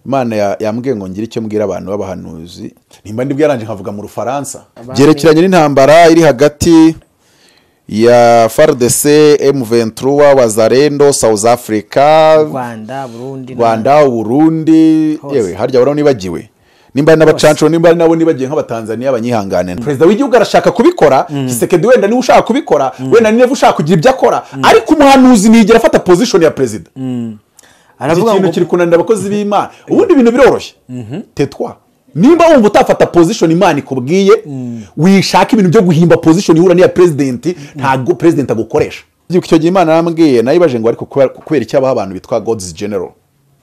Imana yambwiye ngo ngire icyo mbwira abantu b'abahanuzi, nimba ndibwo yaranje nkavuga mu Rufaransa byerekeranye n'intambara iri hagati ya FARDC, M23, Wazalendo, South Africa, Rwanda, Burundi, Rwanda, Burundi, yewe harya barabo nibagiwe. Nimba n'abacanco nimba nabo nibagiye nk'abatanzania abanyihangane. President w'igihugu arashaka kubikora, Tshisekedi wenda ni ushaka kubikora, wenda ni never ushaka kugira ibyo akora, ariko umuhanuzi nigera afata position ya president. Aravuga ngo kiri kunanira abakozi b'Imana. Ubundi ibintu biroroshye. Tetwa. Nimba wumva utafata position Imana ikubwiye, wishaka ibintu byo guhimba position ihura n'iya president, ntago president agukoresha. Icyo gihe Imana yarambwiye nayibaje ngo ariko kubera icyabaho abantu bitwa God's General.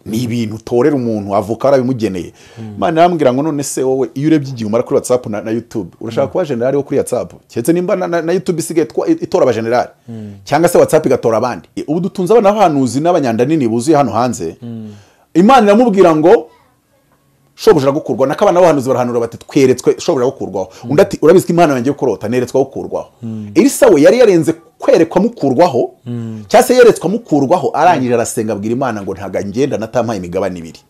Ni ibintu utorera umuntu avuka arabimugeneye. Imana yarambwira ngo none se wowe iyo urebye igihe umara kuri WhatsApp na YouTube, urashaka kuba general wo kuri WhatsApp? Keretse nimba na YouTube isigaye itora aba general cyangwa se WhatsApp igatora abandi. Ubu dutunze abana b'abahanuzi n'abanyandanini buzuye hano hanze. Imana iramubwira ngo shobuja gukurwa nakabana b'abahanuzi barahanura bati tweretswe shobuja gukurwaho. Undi ati urabizi ko Imana yanjye kurota neretswe gukurwaho. Elisa we yari yarenze kwerekwa mukurwaho cyangwa se yeretswa mukurwaho, arangije arasenga abwira Imana ngo ntaga ngenda natampaye imigabane ibiri.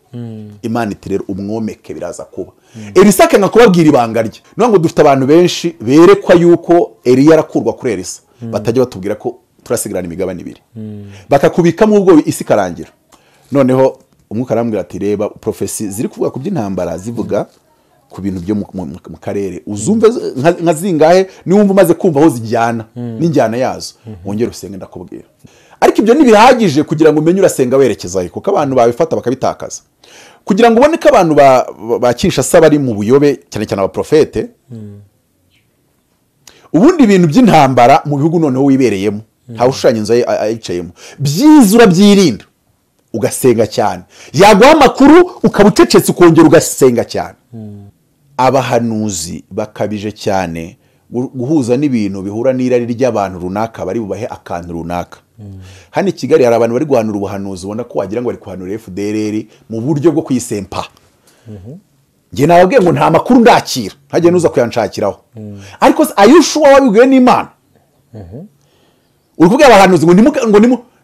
Imana iti rero umwomeke biraza kuba. Elisa akanga kubabwira ibanga rye. None ngo dufite abantu benshi berekwa yuko Eliya arakurwa kuri Elisa, batajya batubwira ko turasigarana imigabane ibiri, bakakubikamo ubwo isi karangira. Noneho umwuka arambwira ati reba prophecy ziri kuvuga ku by'intambara zivuga ku bintu byo mu karere, uzumve nka zingahe niwumva umaze kumva aho zijyana n'injyana yazo wongere usenge ndakubwira. Ariko ibyo ntibihagije kugira ngo umenye urasenga werekeza he, kuko abantu babifata bakabitakaza. Kugira ngo ubone ko abantu ba Kinshasa bari mu buyobe cyane cyane abaprofete, ubundi ibintu by'intambara mu bihugu noneho wibereyemo ntawe ushushanya inzu ayicayemo, byiza urabyirinda ugasenga cyane, yaguha amakuru ukaba ucecetse ukongera ugasenga cyane. Abahanuzi bakabije cyane guhuza n'ibintu bihura n'irari ry'abantu runaka bari bubahe akantu runaka. Hano i Kigali hari abantu bari guhanura ubuhanuzi ubona ko wagira ngo bari kuhanura FDLR mu buryo bwo kuyisempa. Njye nababwiye ngo nta makuru ndakira, ntajye nuza kuyanshakiraho. Ariko ayushuwa wabibwiwe n'Imana. Uri kubwira abahanuzi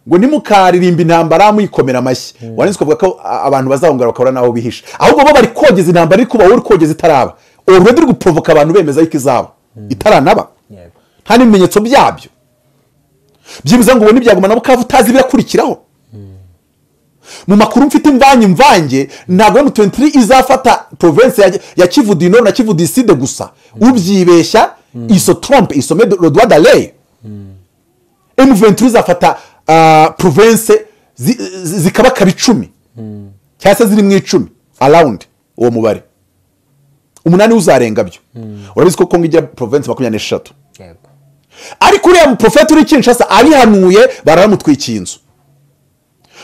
ngo nimukaririmba intambara muyikomera amashyi, warangiza ukavuga ko abantu bazahungara bakabura naho bihisha. Ahubwo bo bari kogeza intambara iri kuba, wowe uri kogeza itaraba. Already uri guprovoka abantu bemeza yuko izaba itaranaba, nta n'ibimenyetso byabyo. Byibuze ngo ubone ibyaguma nabo kavu utazi birakurikiraho. Mu makuru mfite imvange ntabwo M23 izafata province ya Kivu du Nord na Kivu du Sud gusa. Ubyibeshya iso trompe iso met le droit d'aller. M23 izafata province zikaba kabi 10 cyangwa se ziri mu 10 around uwo mubare 8 uzarenga byo. Urabizi ko Kongo igira province 23. Ariko uriya profete uri Kinshasa abihanuye baramutwikiye inzu.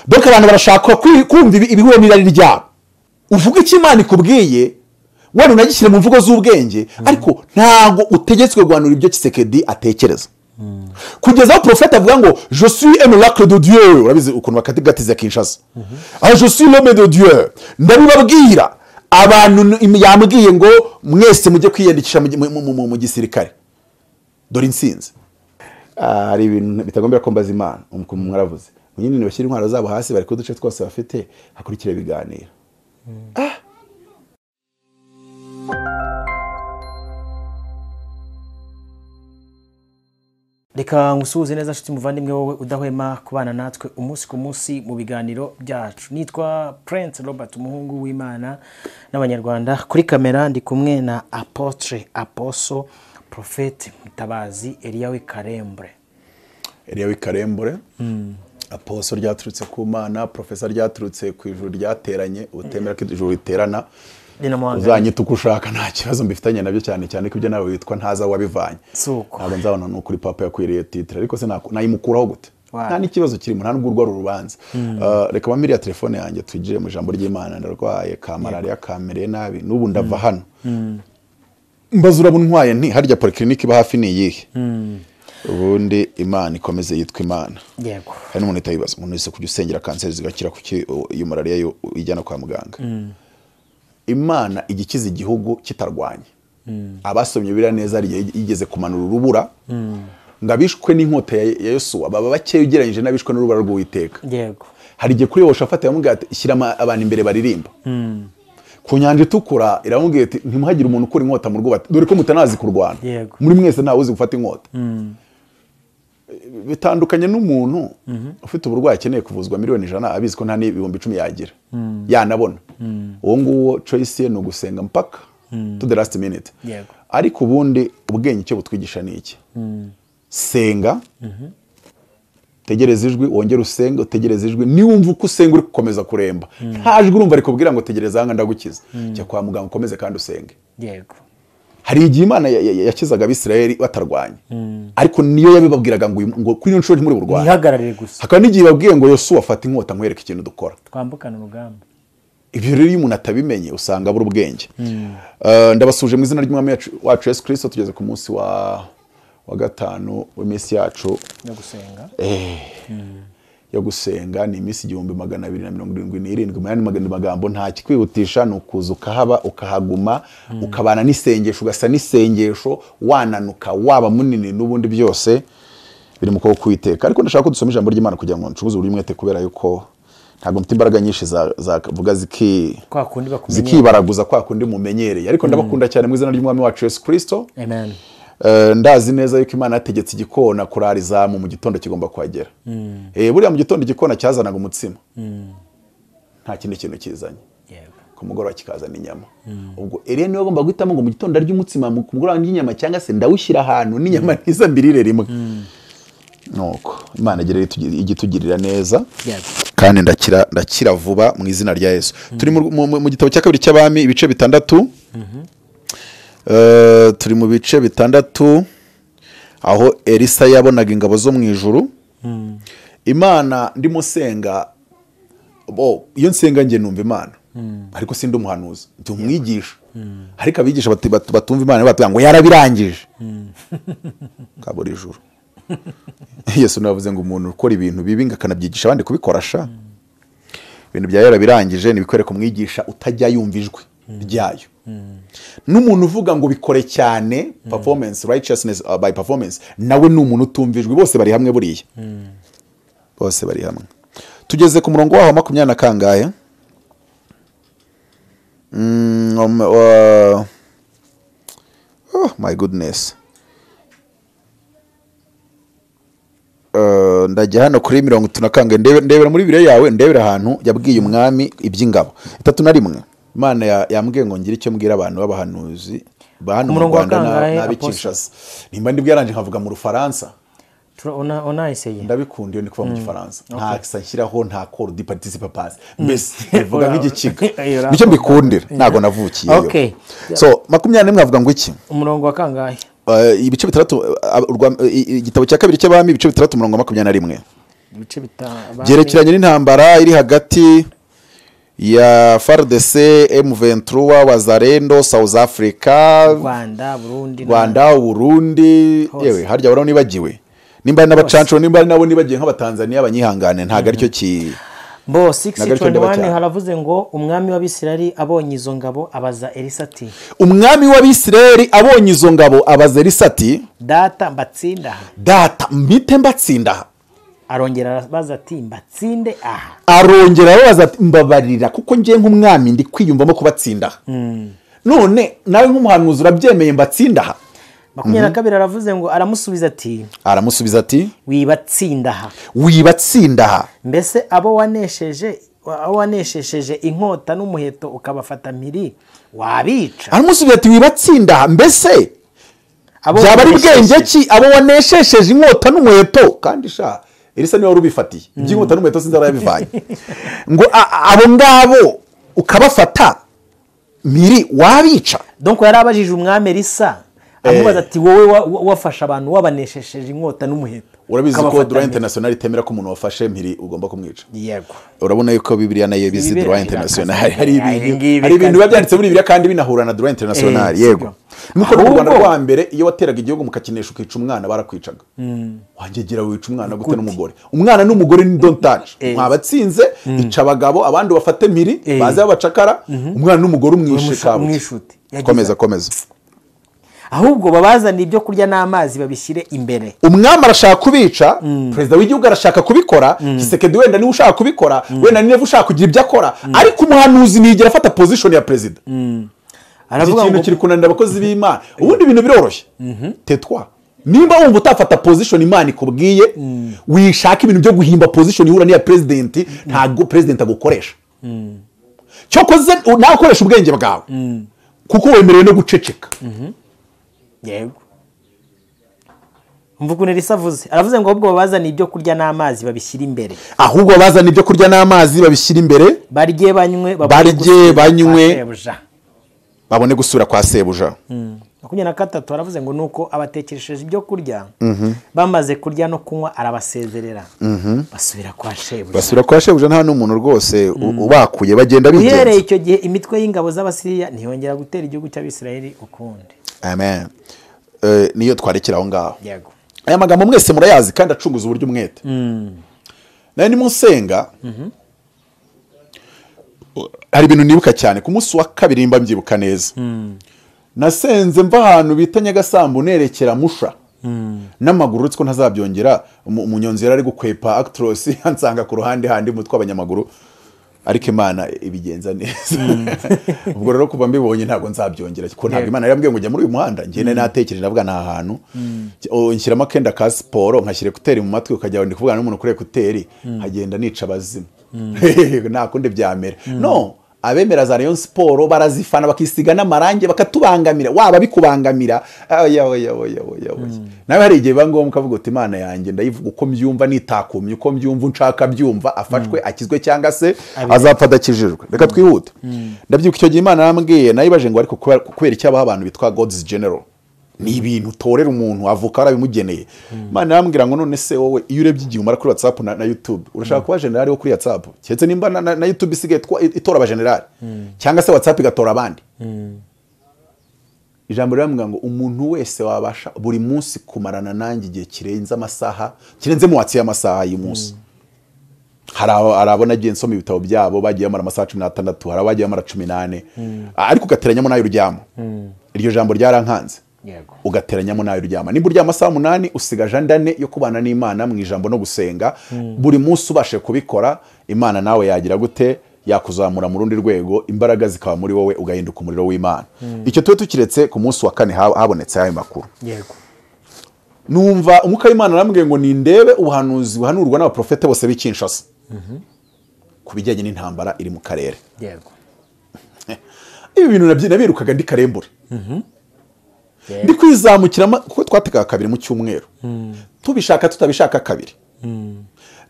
Donc abantu barashaka kumva ibihuye n'irari ryabo. Uvuga icyo Imana ikubwiye wenda unagishyire mu mvugo z'ubwenge, ariko ntago utegetswe guhanura ibyo Tshisekedi atekereza. Kugeza aho profete avuga ngo je suis un oracle de Dieu, urabizi ukuntu bakatigatiza Kinshasa. Ah je suis l'homme de Dieu, ndabibabwira abantu yambwiye ngo mwese mujye kwiyandikisha mu gisirikare. Dore insinzi. Hari ibintu bitagombera ko mbaza Imana, mwaravuze nyine nibashyira intwaro zabo hasi bari kuduce twose bafite hakurikira ibiganiro. Reka ngusuhuze neza nshuti muvandimwe wowe udahwema kubana natwe umunsi ku munsi mu biganiro byacu. Nitwa Prince Robert umuhungu w'Imana n'Abanyarwanda. Kuri kamera ndi kumwe na Apotre Apostle Prophet Mutabazi Eliya Karembure. Eliya Karembure. Apostle ryaturutse ku Mana, professor ryaturutse ku ijuru ryateranye, utemera ko ijuru riterana. Uzanyita uko ushaka nta kibazo mbifitanye nabyo, cyane cyane ko ibyo nawe witwa ntaza wabivanye. Ntabwo nzabona no kuri papa yakwiriye titre, ariko se nayimukuraho gute? Nta n'ikibazo kirimo, nta n'ubwo urwo rubanza. Reka bamiriya telefone yanjye tujire mu ijambo ry'Imana. Ndarwaye ka malaria kamereye nabi n'ubu ndava hano. Mbaza urabuntwaye nti harya polyclinique iba hafi ni iyihe? Ubundi Imana ikomeze yitwa Imana. Yego. Hari n'umuntu itayibaza, umuntu wese kujya usengera kanseri zigakira kuki iyo malaria yo ijyana kwa muganga. Imana igikiza igihugu kitarwanye. Abasomye bira neza yigeze kumanura urubura. Ngo abishwe n'inkota ya Yosuwa baba bakeya ugereranyije n'abishwe n'urubara rw'Uwiteka. Yego. Hari igihe kuri Yehoshafati yamubwiye ati shyira abantu imbere baririmba. Ku nyanja itukura iramubwiye ati ntimuhagire umuntu ukura inkota mu rwubati, dore ko mutanazi kurwana. Muri mwese ntawe uzi gufata inkota. Bitandukanye n'umuntu ufite uburwayi akeneye kuvuzwa 100,000,000 abizi ko nta n'10,000 yagira. Yanabona. Uwo nguwo choice ye ni ugusenga mpaka to the last minute. Yego. Ariko ubundi ubwenge icyo butwigisha ni iki? Senga, tegereza ijwi, wongere usenge, utegereze ijwi. Niwumva uko usenga uri gukomeza kuremba, nta jwi urumva rikubwira ngo tegereza hanga ndagukiza, jya kwa muganga ukomeze kandi usenge. Yego. Hari igihe Imana yakizaga Abisirayeli batarwanye, ariko niyo yabibabwiraga ngo kuri iyo nshuro ntimuri burwane, ntihagararire gusa. Hakaba n'igihe babwiye ngo Yosuwa afata inkota nkwereke ikintu dukora, twambukane urugamba. Ibyo rero iyo umuntu atabimenye usanga abura ubwenge. Ndabasuje mu izina ry'Umwami wacu Yesu Kristo. Tugeze ku munsi wa gatanu w'iminsi yacu yo gusenga. Yo gusenga ni iminsi 1277. Mu yandi magambo nta kikwihutisha, ni ukuza ukahaba ukahaguma, ukabana n'isengesho, ugasa n'isengesho, wananuka waba munini n'ubundi byose biri mu kuboko k'Uwiteka. Ariko ndashaka ko dusoma ijambo ry'Imana kugira ngo ncubuze buri mwete, kubera yuko ntabwo mfite imbaraga nyinshi zavuga zikibaraguza kwa kundi mumenyereye. Ariko ndabakunda cyane mu izina ry'Umwami wacu Yesu Kristo. Amen. Ndazi neza yuko Imana yategetse igikona kurara izamu mu gitondo kigomba kuhagera. Buriya mu gitondo igikona cyazanaga umutsima. Nta kindi kintu kizanye. Ku mugoroba kikazana inyama. Ubwo Eliya niwe agomba guhitamo ngo mu gitondo arye umutsima, ku mugoroba ndye inyama, cyangwa se ndawushyira ahantu n'inyama ntiza mbirire rimwe. Nuko Imana igitugirira neza. Kandi ndakira vuba mu izina rya Yesu. Turi mu gitabo cya kabiri cy'Abami ibice 6. Turi mu bice 6 aho Elisa yabonaga ingabo zo mu ijuru. Imana ndimo senga, bo iyo nsenga nge numva Imana, ariko sindi umuhanuzi, ndi umwigisha. Ariko abigisha batumva Imana batubwira ngo yarabirangije. Kabura ijuru. Yesu navuze ngo umuntu ukora ibintu bibi akanabyigisha abandi kubikora sha. Ibintu bya yarabirangije nibikwereka umwigisha utajya yumva ijwi ryayo. N'umuntu uvuga ngo bikore cyane, performance righteousness by performance, nawe ni umuntu utumvijwe. Bose bari hamwe buriya. Bose bari hamwe. Tugeze ku murongo waho 20 na kangahe? Oh my goodness. Ndajya hano kuri 30 na kangahe, ndebera muri bibiri yawe, ndebera ahantu yabwiye umwami iby'ingabo. 31. Imana yambwiye ngo ngire icyo mbwira abantu b'abahanuzi ba hano mu Rwanda n'ab'i Kinshasa. Nimba ndibwo yaranje nkavuga mu Rufaransa. Ndabikunda iyo ndi kuva mu Gifaransa. Nta accent nshyiraho, nta corps du participe passé. Mbese bivuga nk'igikiga. Nicyo mbikundira, ntago navukiyeyo. Okay. So 21 avuga ngo iki? Umurongo wa kangahe? Ibice 6, igitabo cya kabiri cy'Abami ibice 6 umurongo wa 21. Ibice 5 byerekeranye n'intambara iri hagati ya FARDC, M23, Wazalendo, South Africa, Rwanda, Burundi, yewe harya barabo nibagiwe. Nimba n'abacanco, nimba nabo nibagiye nk'abatanzania abanyihangane, ntago aricyo ki. Bo 621 haravuze ngo umwami w'Abisirayeli abonye izo ngabo abaza Elisa ati, umwami w'Abisirayeli abonye izo ngabo abaza Elisa ati, data mbatsinda aha. Data mpite mbatsinda aha. Arongera arabaza ati mbatsinde aha. Arongera arabaza ati mbabarira kuko ngiye nk'umwami ndi kwiyumvamo kubatsinda. None nawe nk'umuhanuzi urabyemeye mbatsinda aha. 22 aravuze ngo aramusubiza ati, wibatsinda aha. Wibatsinda aha. Mbese abo wanesheje inkota n'umuheto ukabafata mpiri wabica. Aramusubiza ati wibatsinda aha. Mbese byaba ari bwenge ki abo waneshesheje inkota n'umuheto? Kandi sha Elisa niwe warubifatiye iby'inkota n'umuheto sinzi arabivanye. Ngo abo ngabo ukabafata mpiri wabica. Donc yarabajije umwami Elisa amubaza ati wowe wafasha abantu wabaneshesheje inkota n'umuheto. Urabizi ko droit international itemera ko umuntu wafashe mpiri ugomba kumwica. Yego. Urabona yuko Bibiliya nayo bizi droit international. Hari ibintu biba byanditse muri Bibiliya kandi binahura na droit international. Yego. Nuko mu Rwanda rwa mbere iyo wateraga igihugu mukakinesha ukica umwana barakwicaga. Wangegera wica umwana gute n'umugore? Umwana n'umugore ni don't touch. Mwabatsinze ica abagabo abandi bafate mpiri baze babacakara, umwana n'umugore umwishe kabuye. Komeza komeza. Ahubwo babazana ibyo kurya n'amazi babishyire imbere. Umwami arashaka kubica, perezida w'igihugu arashaka kubikora, Tshisekedi wenda niwe ushaka kubikora, wenda niwe ushaka kugira ibyo akora, ariko umuhanuzi nigera afata position ya perezida. Aravuga ngo kiri kunanira abakozi b'Imana. Ubundi ibintu biroroshye. Tetwa. Nimba wumva utafata position Imana ikubwiye, wishaka ibintu byo guhimba position ihura n'iya president, ntago president agukoresha. Cyokoze nawe ukoresha ubwenge bwawe. Kuko wemerewe no guceceka. Yego. Mvuga risavuze. Aravuze ngo ahubwo babazana ibyo kurya n'amazi babishyira imbere. Ahubwo babazana ibyo kurya n'amazi babishyira imbere. Barye banywe, babone gusubira kwa sebuja. 23 aravuze ngo nuko abatekeresheje ibyo kurya bamaze kurya no kunywa arabasezerera. Basubira kwa shebuja. Basubira kwa shebuja nta n'umuntu rwose ubakuye, bagenda bigenza. Uhereye icyo gihe imitwe y'ingabo z'Abasiriya ntiyongera gutera igihugu cy'Abisirayeli ukundi. Amen. Niyo twarekera aho ngaho. Yego. Aya magambo mwese murayazi kandi acunguza uburyo umwete. Nayo ni musenga. Hari ibintu nibuka cyane ku munsi wa kabiri nimba mbyibuka neza. Nasenze mva ahantu bita Nyagasambu nerekera Musha. N'amaguru uretse ko ntazabyongera, umunyonzi yari ari gukwepa actros ansanga ku ruhande handi mutwe abanyamaguru, ariko Imana ibigenza neza. Ubwo rero kuva mbibonye ntabwo nzabyongera, kuko ntabwo Imana yarambwiye ngo jya muri uyu muhanda. Njye natekereje ndavuga nta hantu nshyiramo akenda ka siporo nkashyira ekuteri mu matwi, ukajya ndi kuvugana n'umuntu kuri ekuteri nkagenda nica abazimu. Nta kundi byamera. No, abemera za Rayon Sport barazifana bakisiga n'amarangi bakatubangamira, waba bikubangamira. Oya oya oya oya. Nawe hari igihe bangombwa ukavuga uti Imana yanjye ndayivuga uko mbyumva, nitakumye uko mbyumva, nshaka byumva, afashwe akizwe cyangwa se azapfa adakijijwe. Reka twihute. Ndabyibuka icyo gihe Imana yarambwiye, nayibaje ngo ariko kubera icyabaho abantu bitwa God's General, ni ibintu utorera umuntu avuka arabimugeneye. Imana yarambwira ngo none se wowe iyo urebye igihe umara kuri WhatsApp na YouTube, urashaka kuba general wo kuri WhatsApp? Keretse nimba na YouTube isigaye itora aba general cyangwa se WhatsApp igatora abandi. Ijambo rirambwira ngo umuntu wese wabasha buri munsi kumarana nanjye igihe kirenze amasaha, kirenze mu watsi y'amasaha y'umunsi. Hari abona agiye nsoma ibitabo byabo bagiye bamara amasaha 16, hari abagiye bamara 18, ariko ugateranyamo nayo uryama. Iryo jambo ryarankanze. Yego. Ugateranyamo nayo uryama. Nimba uryama amasaha 8 usigaje ane yo kubana n'Imana mu ijambo no gusenga. Buri munsi ubashe kubikora, Imana nawe yagira gute? Yakuzamura mu rundi rwego, imbaraga zikaba muri wowe, ugahinduka umuriro w'Imana. Icyo tuwe tukiretse ku munsi wa kane habonetse ayo makuru. Yego. Numva umwuka w'Imana arambwiye ngo nindebe ubuhanuzi buhanurwa n'abaprofete bose b'i Kinshasa. Ku bijyanye n'intambara iri mu karere. Yego. Ibi bintu nabirukaga ndi Karembure. Ndi kwizamukira kuko twatekaga kabiri mu cyumweru. Tubishaka tutabishaka kabiri.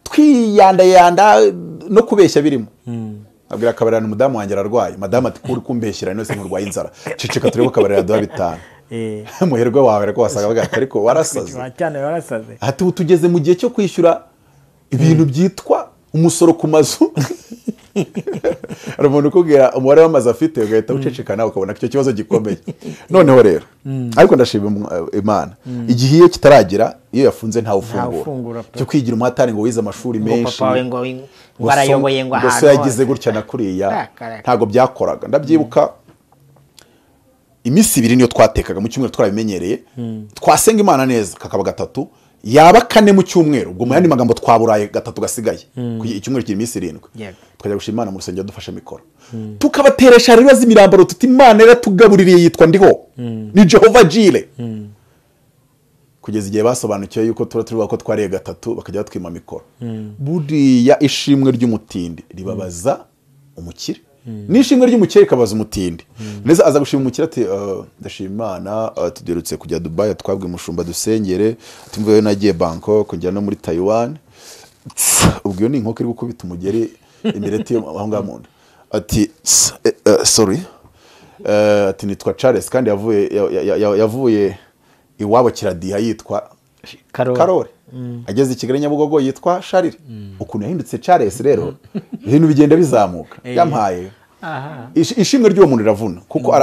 Twiyandayanda no kubeshya birimo. Abwira kabarira umudamu wanjye ararwaye. Madamu ati kuri kumbeshyira none se nkurwaye inzara. Ceceka turebe kabarira duha 5. Muherwe wawe ariko wasaga baga ariko warasaze. Cyane warasaze. Ati tugeze mu gihe cyo kwishyura ibintu byitwa umusoro ku mazu. Hari umuntu ukubwira umubare w'amazu afite ugahita uceceka nawe ukabona icyo kibazo gikomeye. Noneho rero ariko ndashima Imana, igihe iyo kitaragera iyo yafunze ntawe ufungura. Cyo kwigira umuhatari ngo wize amashuri menshi, ngo arayoboye ngo ahantu yagize gutya na kuriya, ntago byakoraga. Ndabyibuka iminsi ibiri niyo twatekaga mu cyumweru, twarabimenyereye. Twasenga Imana neza kakaba gatatu, yaba kane mu cyumweru. Ubwo mu yandi magambo twaburaye gatatu gasigaye, icyumweru kiri iminsi 7. Tukajya gushima Imana mu rusengero dufashe mikoro, tukabateresha rero z'imirambaro tuti Imana yaratugabuririye yitwa ndiho, ni Jehova Jire. Kugeza igihe basobanukiwe yuko tura turi ko twariye gatatu, bakajya batwima mikoro. Buriya ishimwe ry'umutindi ribabaza umukire, n'ishimwe ry'umukire rikabaza umutindi. Neza aza gushima umukire ati ndashima Imana tugerutse kujya Dubai, twabwiye umushumba dusengere, ati mvuye nagiye Bangkok kujya no muri Taiwan. Ubwo iyo ni inkoko iri gukubita umugeri imireti aho ngaho mu nda. Ati sorry, ati nitwa Charles kandi yavuye iwabo Kiradiha yitwa Karori. Ageze i Kigali Nyabugogo yitwa Sharire. Ukuntu yahindutse Charles rero ibintu bigenda bizamuka. Yampaye ishimwe ry'uwo muntu riravuna, kuko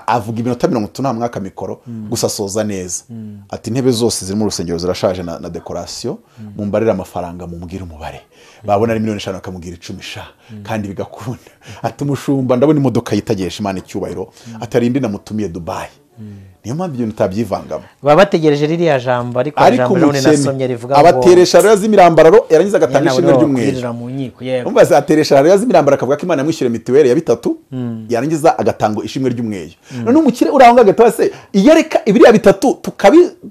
avuga iminota 30 nta mwaka mikoro gusa asoza neza. Ati intebe zose ziri mu rusengero zirashaje na decoration, mumbarira amafaranga mumbwire umubare. Babona ari miliyoni 5 bakamubwira 10 sha, kandi bigakunda. Ati umushumba ndabona imodoka yitagesha Imana icyubahiro, atari indi namutumiye Dubai. Niyo mpamvu ibintu utabyivangamo. Baba bategereje ririya jambo, ariko ijambo rero nasomye rivuga ngo abateresha rero z'imirambararo yarangiza agatanga ishimwe ry'umweru. Umva ateresha rero z'imirambararo akavuga ko Imana yamwishyure mituweli ya bitatu, yarangiza agatanga ishimwe ry'umweru. None umukire urahonga agataha se iyareka ibiriya bitatu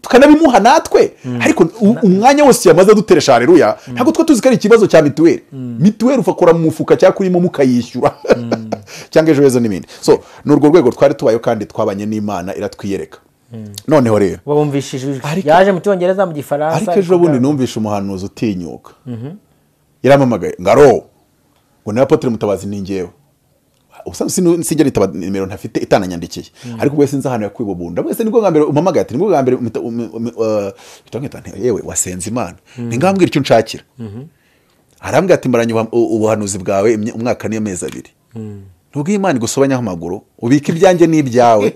tukanabimuha natwe, ariko umwanya wose yamaze duteresha haleluya, ntabwo twe tuzi ko ari ikibazo cya mituweli. Mituweli ufakora mu mufuka cyangwa kurimo mukayishyura cyangwa ejo heza n'ibindi. So ni urwo rwego twari tubayo kandi twabanye n'Imana iratwiyereka. Noneho rero wabumvishije yaje mu Cyongereza mu Gifaransa, ariko ejo bundi numvishe umuhanuzi utinyuka yaramamagaye ngaro ngo na Apotre Mutabazi ni ngewe. Ubusanzwe sinjya nitaba nimero ntafite itananyandikiye, ariko ubwo sinzi ahantu yakuye ubunda bwese nibwo bwa mbere umpamagaye ati nibwo bwa mbere yewe wasenze Imana ningambwira icyo nshakira. Arambwira ati mbaranye ubuhanuzi bwawe umwaka n'amezi abiri, nubwo Imana igusobanyaho amaguru ubika ibyanjye n'ibyawe.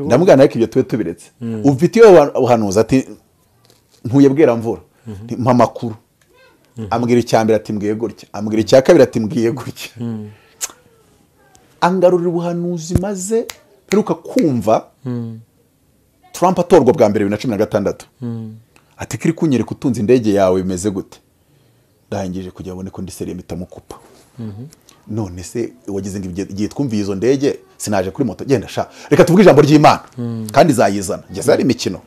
Ndamugana ariko ibyo tube tubiretse, ufite iyo ubuhanuzi ati ntuye bwera mvura mpa amakuru. Ambwira icya mbere ati mbwiye gutya, ambwira icya kabiri ati mbwiye gutya, angarurira ubuhanuzi. Maze mperuka kumva Trump atorwa bwa mbere 2016 ati kiri kunyereka utunze indege yawe bimeze gute, ndangije kugira abone ko ndi seriye mitamukupa. None se wagize ngo igihe twumviye izo ndege sinaje kuri moto, genda sha reka tuvuge ijambo ry'Imana kandi izayizana. Ngeze ari imikino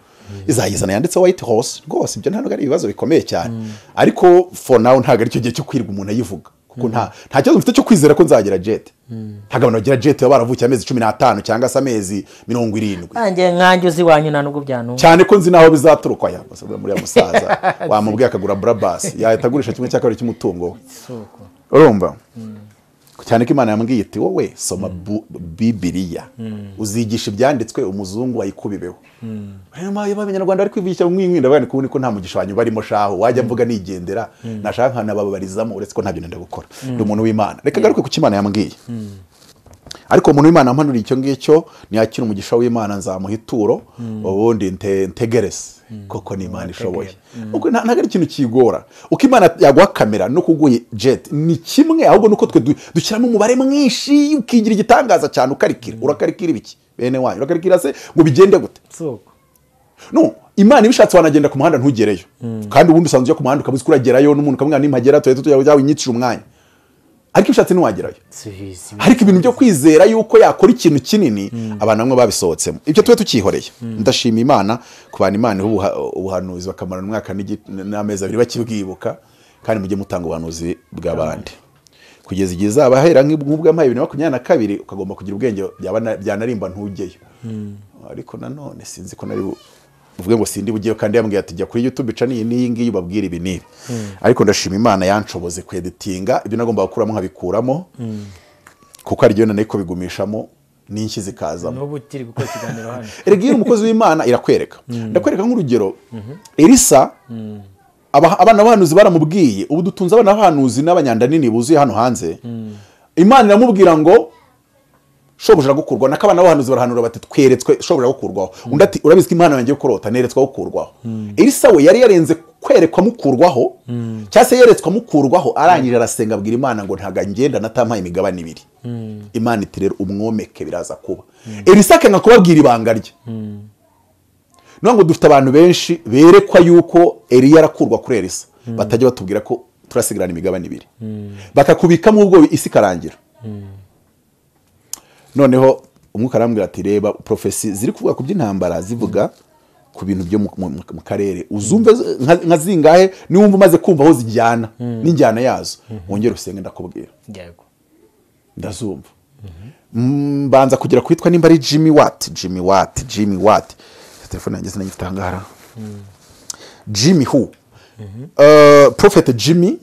izayizana yanditse White House rwose, ibyo ntabwo ari ibibazo bikomeye cyane, ariko for now ntabwo ari cyo gihe cyo kwirwa umuntu ayivuga, kuko nta kibazo mfite cyo kwizera ko nzagira jet. Ntabwo abantu bagira jet baba baravukiye amezi 15 cyangwa se amezi 70. Nanjye nkanjye uzi wanyu nta nubwo byantu cyane ko nzi naho bizaturuka. Ya muri ya musaza wamubwiye akagura Brabus yahita agurisha kimwe cya kabiri cy'umutungo we. Urumva cyane ko Imana yambwiye iti wowe soma Bibiliya uzigisha ibyanditswe umuzungu ayikubibeho. Rero abanyarwanda bari kwivugisha mwinwinda bari kubona ko nta mugisha wanyu barimo shaho, wajya mvuga nigendera nashaka nkanababarizamo, uretse ko ntabyo nenda gukora. Ndi umuntu w'Imana, reka garuke ku Imana yambwiye. Ariko umuntu w'Imana ampanuriye icyo ngicyo niyakira umugisha w'Imana nzamuha ituro, ubundi ntegereze koko ni Imana ishoboye. Uko ntago ari ikintu kigora. Uko Imana yaguha kamera no kuguha jet ni kimwe, ahubwo nuko twe dushyiramo umubare mwinshi ukigira igitangaza cyane ukarikira. Urakarikira ibiki bene wanyu? Urakarikira se ngo bigende gute? No, Imana ibishatse wanagenda ku muhanda ntugereyo. Kandi ubundi usanzwe ujya ku muhanda ukabuze kuragerayo n'umuntu ukamwana nimpagera tuye tujya winyicira umwanya. Ariko ibishatse ntiwagerayo. Ariko ibintu byo kwizera yuko yakora ikintu kinini abantu bamwe babisohotsemo. Ibyo tube tukihoreye. Ndashima Imana kubana Imana ubuhanuzi bakamara umwaka n'amezi abiri bakibwibuka, kandi mujye mutanga ubuhanuzi bw'abandi. Kugeza igihe izabahera nk'ubwo yampaye 2022 ukagomba kugira ubwenge byanarimba ntugeyo. Ariko nanone sinzi ko nari uvuge ngo sindi bugiye, kandi yambwiye ati jya kuri YouTube ica niyi n'iyi ngiyi ubabwire ibi n'ibi. Ariko ndashima Imana yanshoboze kweditinga ibyo nagomba gukuramo nkabikuramo, kuko ari byo nari kubigumishamo n'inshyi zikazamo. N'ubu ukiri gukora ikiganiro hano. Erega iyo umukozi w'Imana irakwereka. Ndakwereka nk'urugero Elisa, abana b'abahanuzi baramubwiye, ubu dutunze abana b'abahanuzi n'abanyandanini buzuye hano hanze. Imana iramubwira ngo shobuja gukurwa, nako abana b'abahanuzi barahanura bati tweretswe shobuja gukurwaho. Undi ati urabizi ko Imana yanjye kurota neretswe gukurwaho. Elisa we yari yarenze kwerekwa mukurwaho, cyangwa se yeretswe mukurwaho, arangije arasenga abwira Imana ngo ntaga ngenda natampaye imigabane ibiri. Imana iti rero umwomeke biraza kuba. Elisa akanga kubabwira ibanga rye. Nubwo dufite abantu benshi berekwa yuko Eliya arakurwa kuri Elisa, batajya batubwira ko turasigarana imigabane ibiri, bakakubikamo ubwo isi karangira. Noneho umwuka arambwira ati reba prophecy ziri kuvuga ku by'intambara zivuga ku bintu byo mu karere, uzumve nka zingahe, niwumva umaze kumva aho zijyana n'injyana yazo wongere usenge ndakubwira. Yego ndazumva. Mbanza kugira kwitwa nimba ari Jimmy Watt, Jimmy Watt, Jimmy Watt. Telefone yanjye sinayifite ahangara. Jimmy who? Prophet Jimmy.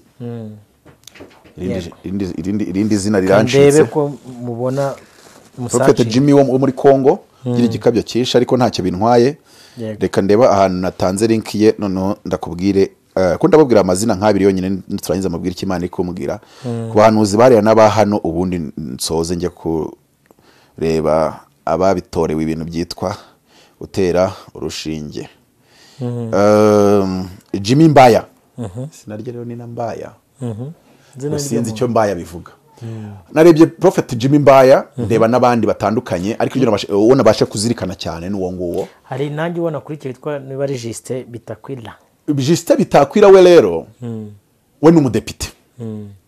Irindi zina rirancitse. Ndebe ko mubona Prophet Jimmy wo muri Congo, gira igikabyo cyinshi ariko ntacyo bintwaye. Reka ndeba ahantu natanze link ye noneho ndakubwire, ko ndababwira amazina nk'abiri yonyine turangiza amabwira icyo Imana ikumbwira. Ku bahanuzi bariya n'aba hano, ubundi nsoze njye kureba ababitorewe ibintu byitwa gutera urushinge. Jimmy Mbaya. Sinaryo rero ni na Mbaya. Sinzi icyo Mbaya bivuga. Narebye Prophet Jimmy Mbaya, ndeba n'abandi batandukanye, ariko ibyo uwo nabasha kuzirikana cyane n'uwo nguwo. Hari nanjye ubona kuri cyitwa niba ari Justin Bitakwira. Justin Bitakwira we rero we ni umudepite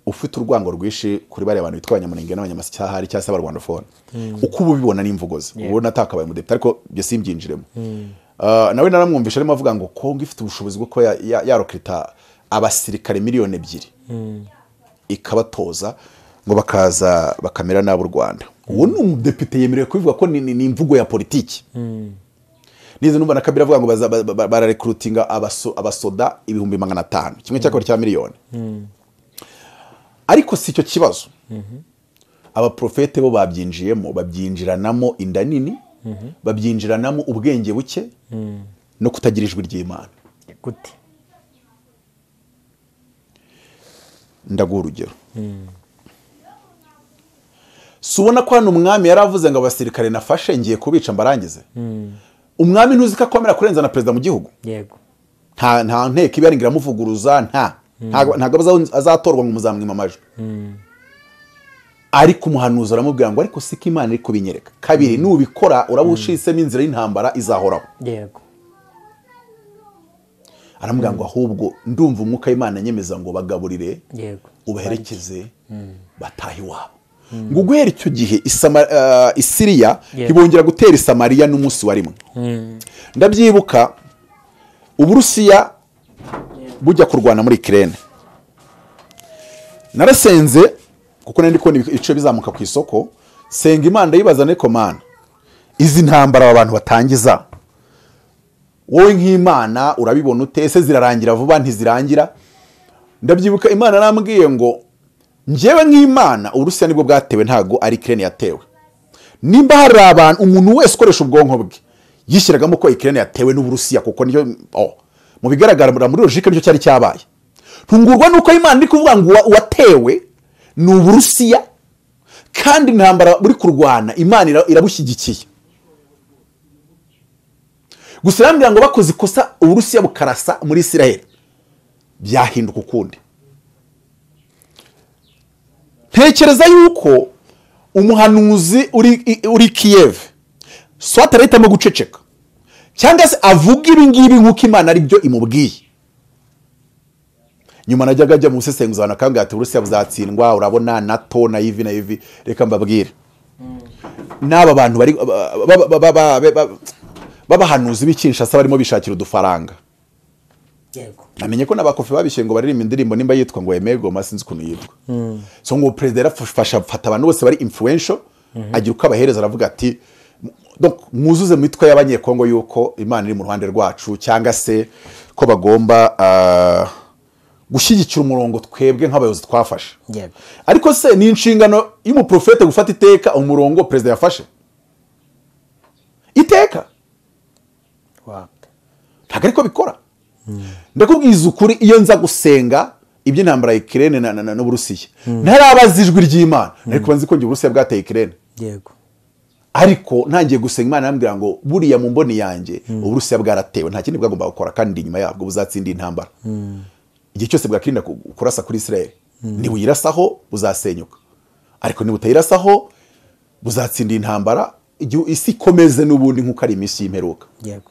ufite urwango rwinshi kuri bariya bantu bitwa Abanyamulenge n'Abanyamashyahari cyangwa se Abarwandafone. Uko ubibona n'imvugo ze, ubona atakabaye umudepite, ariko byo simbyinjiremo. Nawe naramwumvisha arimo avuga ngo Kongo ifite ubushobozi bwo kuba yarokita abasirikare 2 miliyoni ikabatoza ngo bakaza bakamera nabo u Rwanda. Uwo ni umudepite yemerewe kubivuga ko ni imvugo ya politiki. Nize numva na Kabila avuga ngo bararekrutinga abasoda 500,000, kimwe cya kabiri cya miliyoni. Ariko si icyo kibazo. Abaprofete bo babyinjiyemo, babyinjiranamo inda nini, babyinjiranamo ubwenge buke no kutagira ijwi ry'Imana. Gute? Ndaguha urugero. Si ubona ko hano umwami yaravuze ngo abasirikare nafashe ngiye kubica mbarangize. Umwami ntuzi ko akomera kurenza na perezida mu gihugu. Yego. Nta nteko iba yaringira amuvuguruza, ntabwo azatorwa ngo muzamwima amajwi. Ariko umuhanuzi aramubwira ngo ariko siko Imana iri kubinyereka. Kabiri, nubikora uraba ushisemo inzira y'intambara izahoraho. Yego. Aramubwira ngo ahubwo ndumva umwuka w'Imana anyemeza ngo bagaburire, yego, ubaherekeze batahe iwabo. Ngo guhera icyo gihe Isiriya ntibongera gutera Isamariya n'umunsi wa rimwe. Ndabyibuka Uburusiya bujya kurwana muri Ukraine. Narasenze kuko nari ndikubona ibice bizamuka ku isoko, senga Imana ndayibaza niko Mana, izi ntambara abantu batangiza wowe nk'Imana urabibona ute? Ese zirarangira vuba ntizirangira? Ndabyibuka Imana arambwiye ngo njyewe nk'Imana Uburusiya nibwo bwatewe, ntago ari Ukraine yatewe. Nimba hari abantu, umuntu wese ukoresha ubwonko bwe yishyiragamo ko Ukraine yatewe n'Uburusiya, kuko niyo mu bigaragara muri logique nicyo cyari cyabaye. Ntungurwa nuko Imana iri kuvuga ngo watewe ni Uburusiya, kandi intambara buri kurwana Imana irabushyigikiye. Gusa irambwira ngo bakoze ikosa Uburusiya bukarasa muri Israel, byahinduka ukundi. Ntekereza yuko umuhanuzi uri Kiev soit arahitamo guceceka cyangwa se avuga ibi ngibi nk'uko Imana ari byo imubwiye. Nyuma najyaga ajya mu busesenguzi abantu akambwira ati Uburusiya buzatsindwa, urabona NATO na ivi na ivi. Reka mbabwire, n'aba bantu bari babahanuzi b'Kinshasa barimo bishakira udufaranga. Yego. Namenye ko n'abakofi babishyuye ngo baririmba indirimbo nimba yitwa ngo Emego masinzi ukuntu yitwa. So ngo perezida yarafasha fata abantu bose bari influential, agira uko abahereza, aravuga ati donc mwuzuze mu mitwe y'Abanyekongo yuko Imana iri mu ruhande rwacu, cyangwa se ko bagomba gushyigikira umurongo twebwe nk'abayobozi twafashe. Yego. Ariko se ni inshingano y'umuprofete gufata iteka umurongo perezida yafashe? Iteka? Ntabwo ariko bikora. Ndakubwiza ukuri, iyo nza gusenga iby'intambara ya Ukraine n'Uburusiya ntarabaza ijwi ry'Imana, ariko nzi ko njye Uburusiya bwateye Ukraine. Yego. Ariko ntangiye gusenga Imana arambwira ngo buriya mu mboni yanjye Uburusiya bwaratewe, nta kindi bwagomba gukora, kandi inyuma yabwo buzatsinda intambara. Igihe cyose bwakirinda kurasa kuri Israel, nibuyirasaho buzasenyuka, ariko nibutayirasaho buzatsinda intambara, isi ikomeze n'ubundi nk'uko ari iminsi y'imperuka. Yego.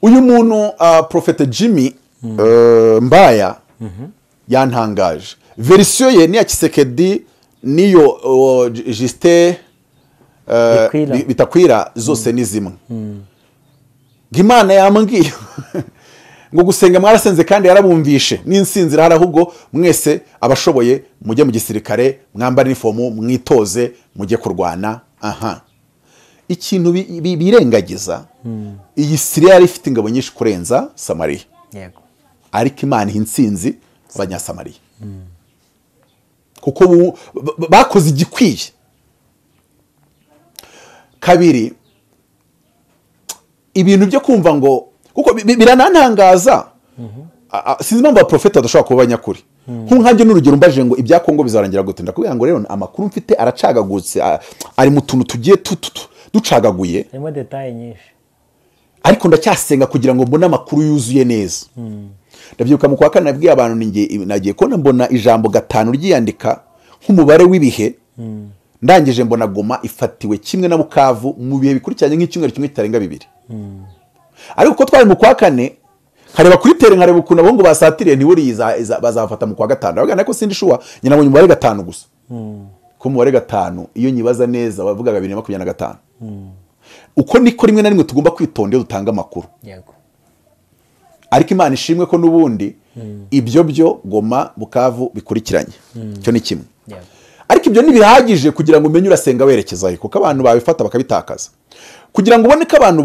Uyu muntu Prophet Jimmy Mbaya yantangaje. Verisiyo ye ni ya Tshisekedi niyo Justin Bitakwira zose ni zimwe. Imana yambwiye ngo gusenga mwarasenze kandi yarabumvishe n'insinzira hari, ahubwo mwese abashoboye mujye mu gisirikare, mwambare inifomu, mwitoze mujye kurwana. Aha. Ikintu birengagiza, iyi Siriya yari ifite ingabo nyinshi kurenza Samariya. Yego. Ariko Imana iha intsinzi Abanyasamariya. Kuko bakoze igikwiye. Kabiri, ibintu byo kumva ngo kuko biranantangaza. Sinzi impamvu abaprofeti badashobora kuba abanyakuri. Nkanjye n'urugero mbaje ngo ibya Kongo bizarangira gute, ndakubwira ngo rero amakuru mfite aracagagutse, ari mu tuntu tugiye ducagaguye, harimo detail nyinshi, ariko ndacyasenga kugira ngo mbone amakuru yuzuye neza. Ndabyibuka mu kwa kane nabwiye abantu nagiye kubona mbona ijambo 5 ryiyandika nk'umubare w'ibihe, ndangije mbona Goma ifatiwe kimwe na Bukavu mu bihe bikurikiranye nk'icyumweru kimwe kitarenga 2. Ariko uko twari mu kwa kane, nkareba kuri tere, nkareba ukuntu abahungu basatiriye, ntiburi bazafata mu kwa gatanu. Ndavuga ko sindi shuwa, nyina nabonye umubare 5 gusa. Ko umubare 5 iyo nyibaza neza bavugaga 2025. Uko niko rimwe na rimwe tugomba kwitonda iyo dutanga amakuru. Yego. Ariko Imana ishimwe ko nubundi ibyo byo Goma Bukavu bikurikiranye. Cyo ni kimwe. Ariko ibyo ntibihagije kugira ngo umenye urasenga werekeza he, kuko abantu babifata bakabitakaza. Kugira ngo ubone ko abantu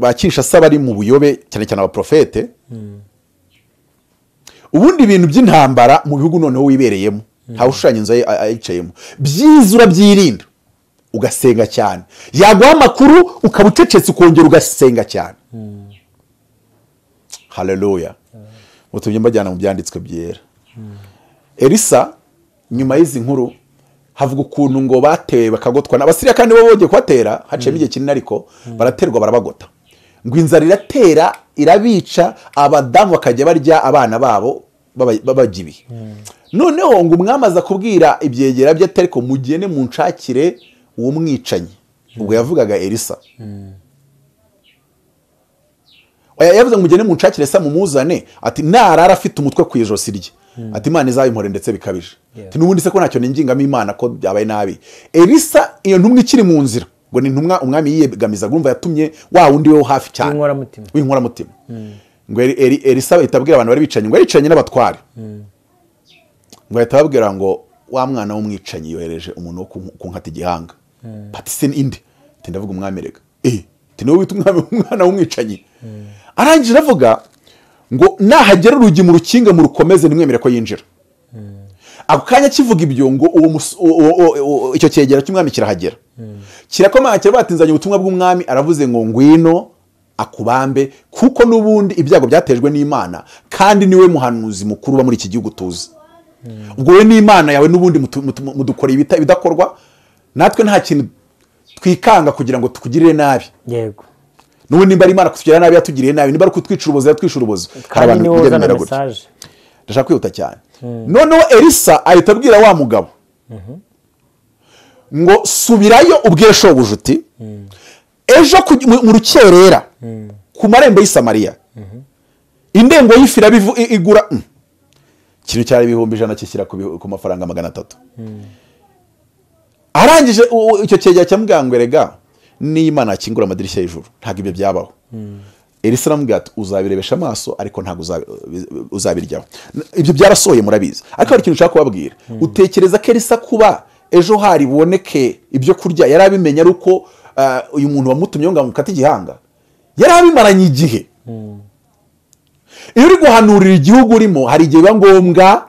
ba Kinshasa bari mu buyobe, cyane cyane abaprofete, ubundi ibintu by'intambara mu bihugu noneho wibereyemo, ntawe ushushanya inzu ayicayemo, byiza urabyirinda ugasenga cyane, yaguha amakuru ukaba ucecetse ukongera ugasenga cyane. Haleluya. Mutumye mbajyana mu byanditswe byera. Elisa nyuma y'izi nkuru havuga ukuntu ngo batewe bakagotwa n'Abasiriya, kandi bo bongeye kubatera haciyemo igihe kinini, ariko baraterwa barabagota, ngo inzara iratera irabica, abadamu bakajya barya abana babo babagibi. Noneho ngo umwami aza kubwira ibyegera bye ati ariko mugende munshakire uwo mwicanyi. Ubwo yavugaga Elisa. Yavuze ngo mugende munshakire sa mumuzane, ati narara afite umutwe ku ijosi rye, ati Imana izabimpore ndetse bikabije. Ati nubundi se ko ntacyo ningingamo Imana ko byabaye nabi. Elisa iyo ntumwa ikiri mu nzira, ngo ni ntumwa umwami yiyegamiza, urumva yatumye wa wundi we hafi cyane w'inkoramutima. Ngo Elisa ahita abwira abantu bari bicanye, ngo yaricanye n'abatware, ngo ahita ababwira ngo wa mwana w'umwicanyi yohereje umuntu wo kunkata igihanga. Bati se indi? Ati ndavuga umwami rega. Ati niwe wita umwami umwana w'umwicanyi. Arangije aravuga ngo nahagera urugi mu rukinga mu rukomeze nimwemere ko yinjira. Ako kanya kivuga ibyo ngo uwo icyo cyegera cy'umwami kirahagera. Kirakomanga kirabatinzanye ubutumwa bw'umwami, aravuze ngo ngwino akubambe, kuko nubundi ibyago byatejwe n'Imana, kandi niwe muhanuzi mukuru ba muri iki gihugu tuzi. Ubwo we n'Imana yawe nubundi mudukora ibidakorwa, natwe nta kintu twikanga kugira ngo tukugirire nabi. Yego. Nubundi nimba ari Imana kutugirira nabi yatugiriye nabi, nimba ari kutwica urubozo yatwisha urubozo. Hari abantu bijya bimera gutya. Ndashaka kwihuta cyane. Noneho Elisa ahita abwira wa mugabo ngo subirayo ubwire shobuja uti ejo mu rukerera ku marembo y'i Samariya indengo y'ifi igura ikintu cyari 100,000 kishyira ku mafaranga 300. Arangije icyo cyegera cyamubwira ngo erega n'Imana akingura amadirishya y'ijuru ntabwo ibyo byabaho. Elisa aramubwira ati uzabirebesha amaso ariko ntabwo uzabiryaho. Ibyo byarasohoye murabizi. Ariko hari ikintu nshaka kubabwira. Utekereza ko Elisa kuba ejo hari buboneke ibyo kurya yarabimenya ari uko uyu muntu wamutumye ngo amukate igihanga? Yarabimaranye igihe. Iyo uri guhanurira igihugu urimo hari igihe biba ngombwa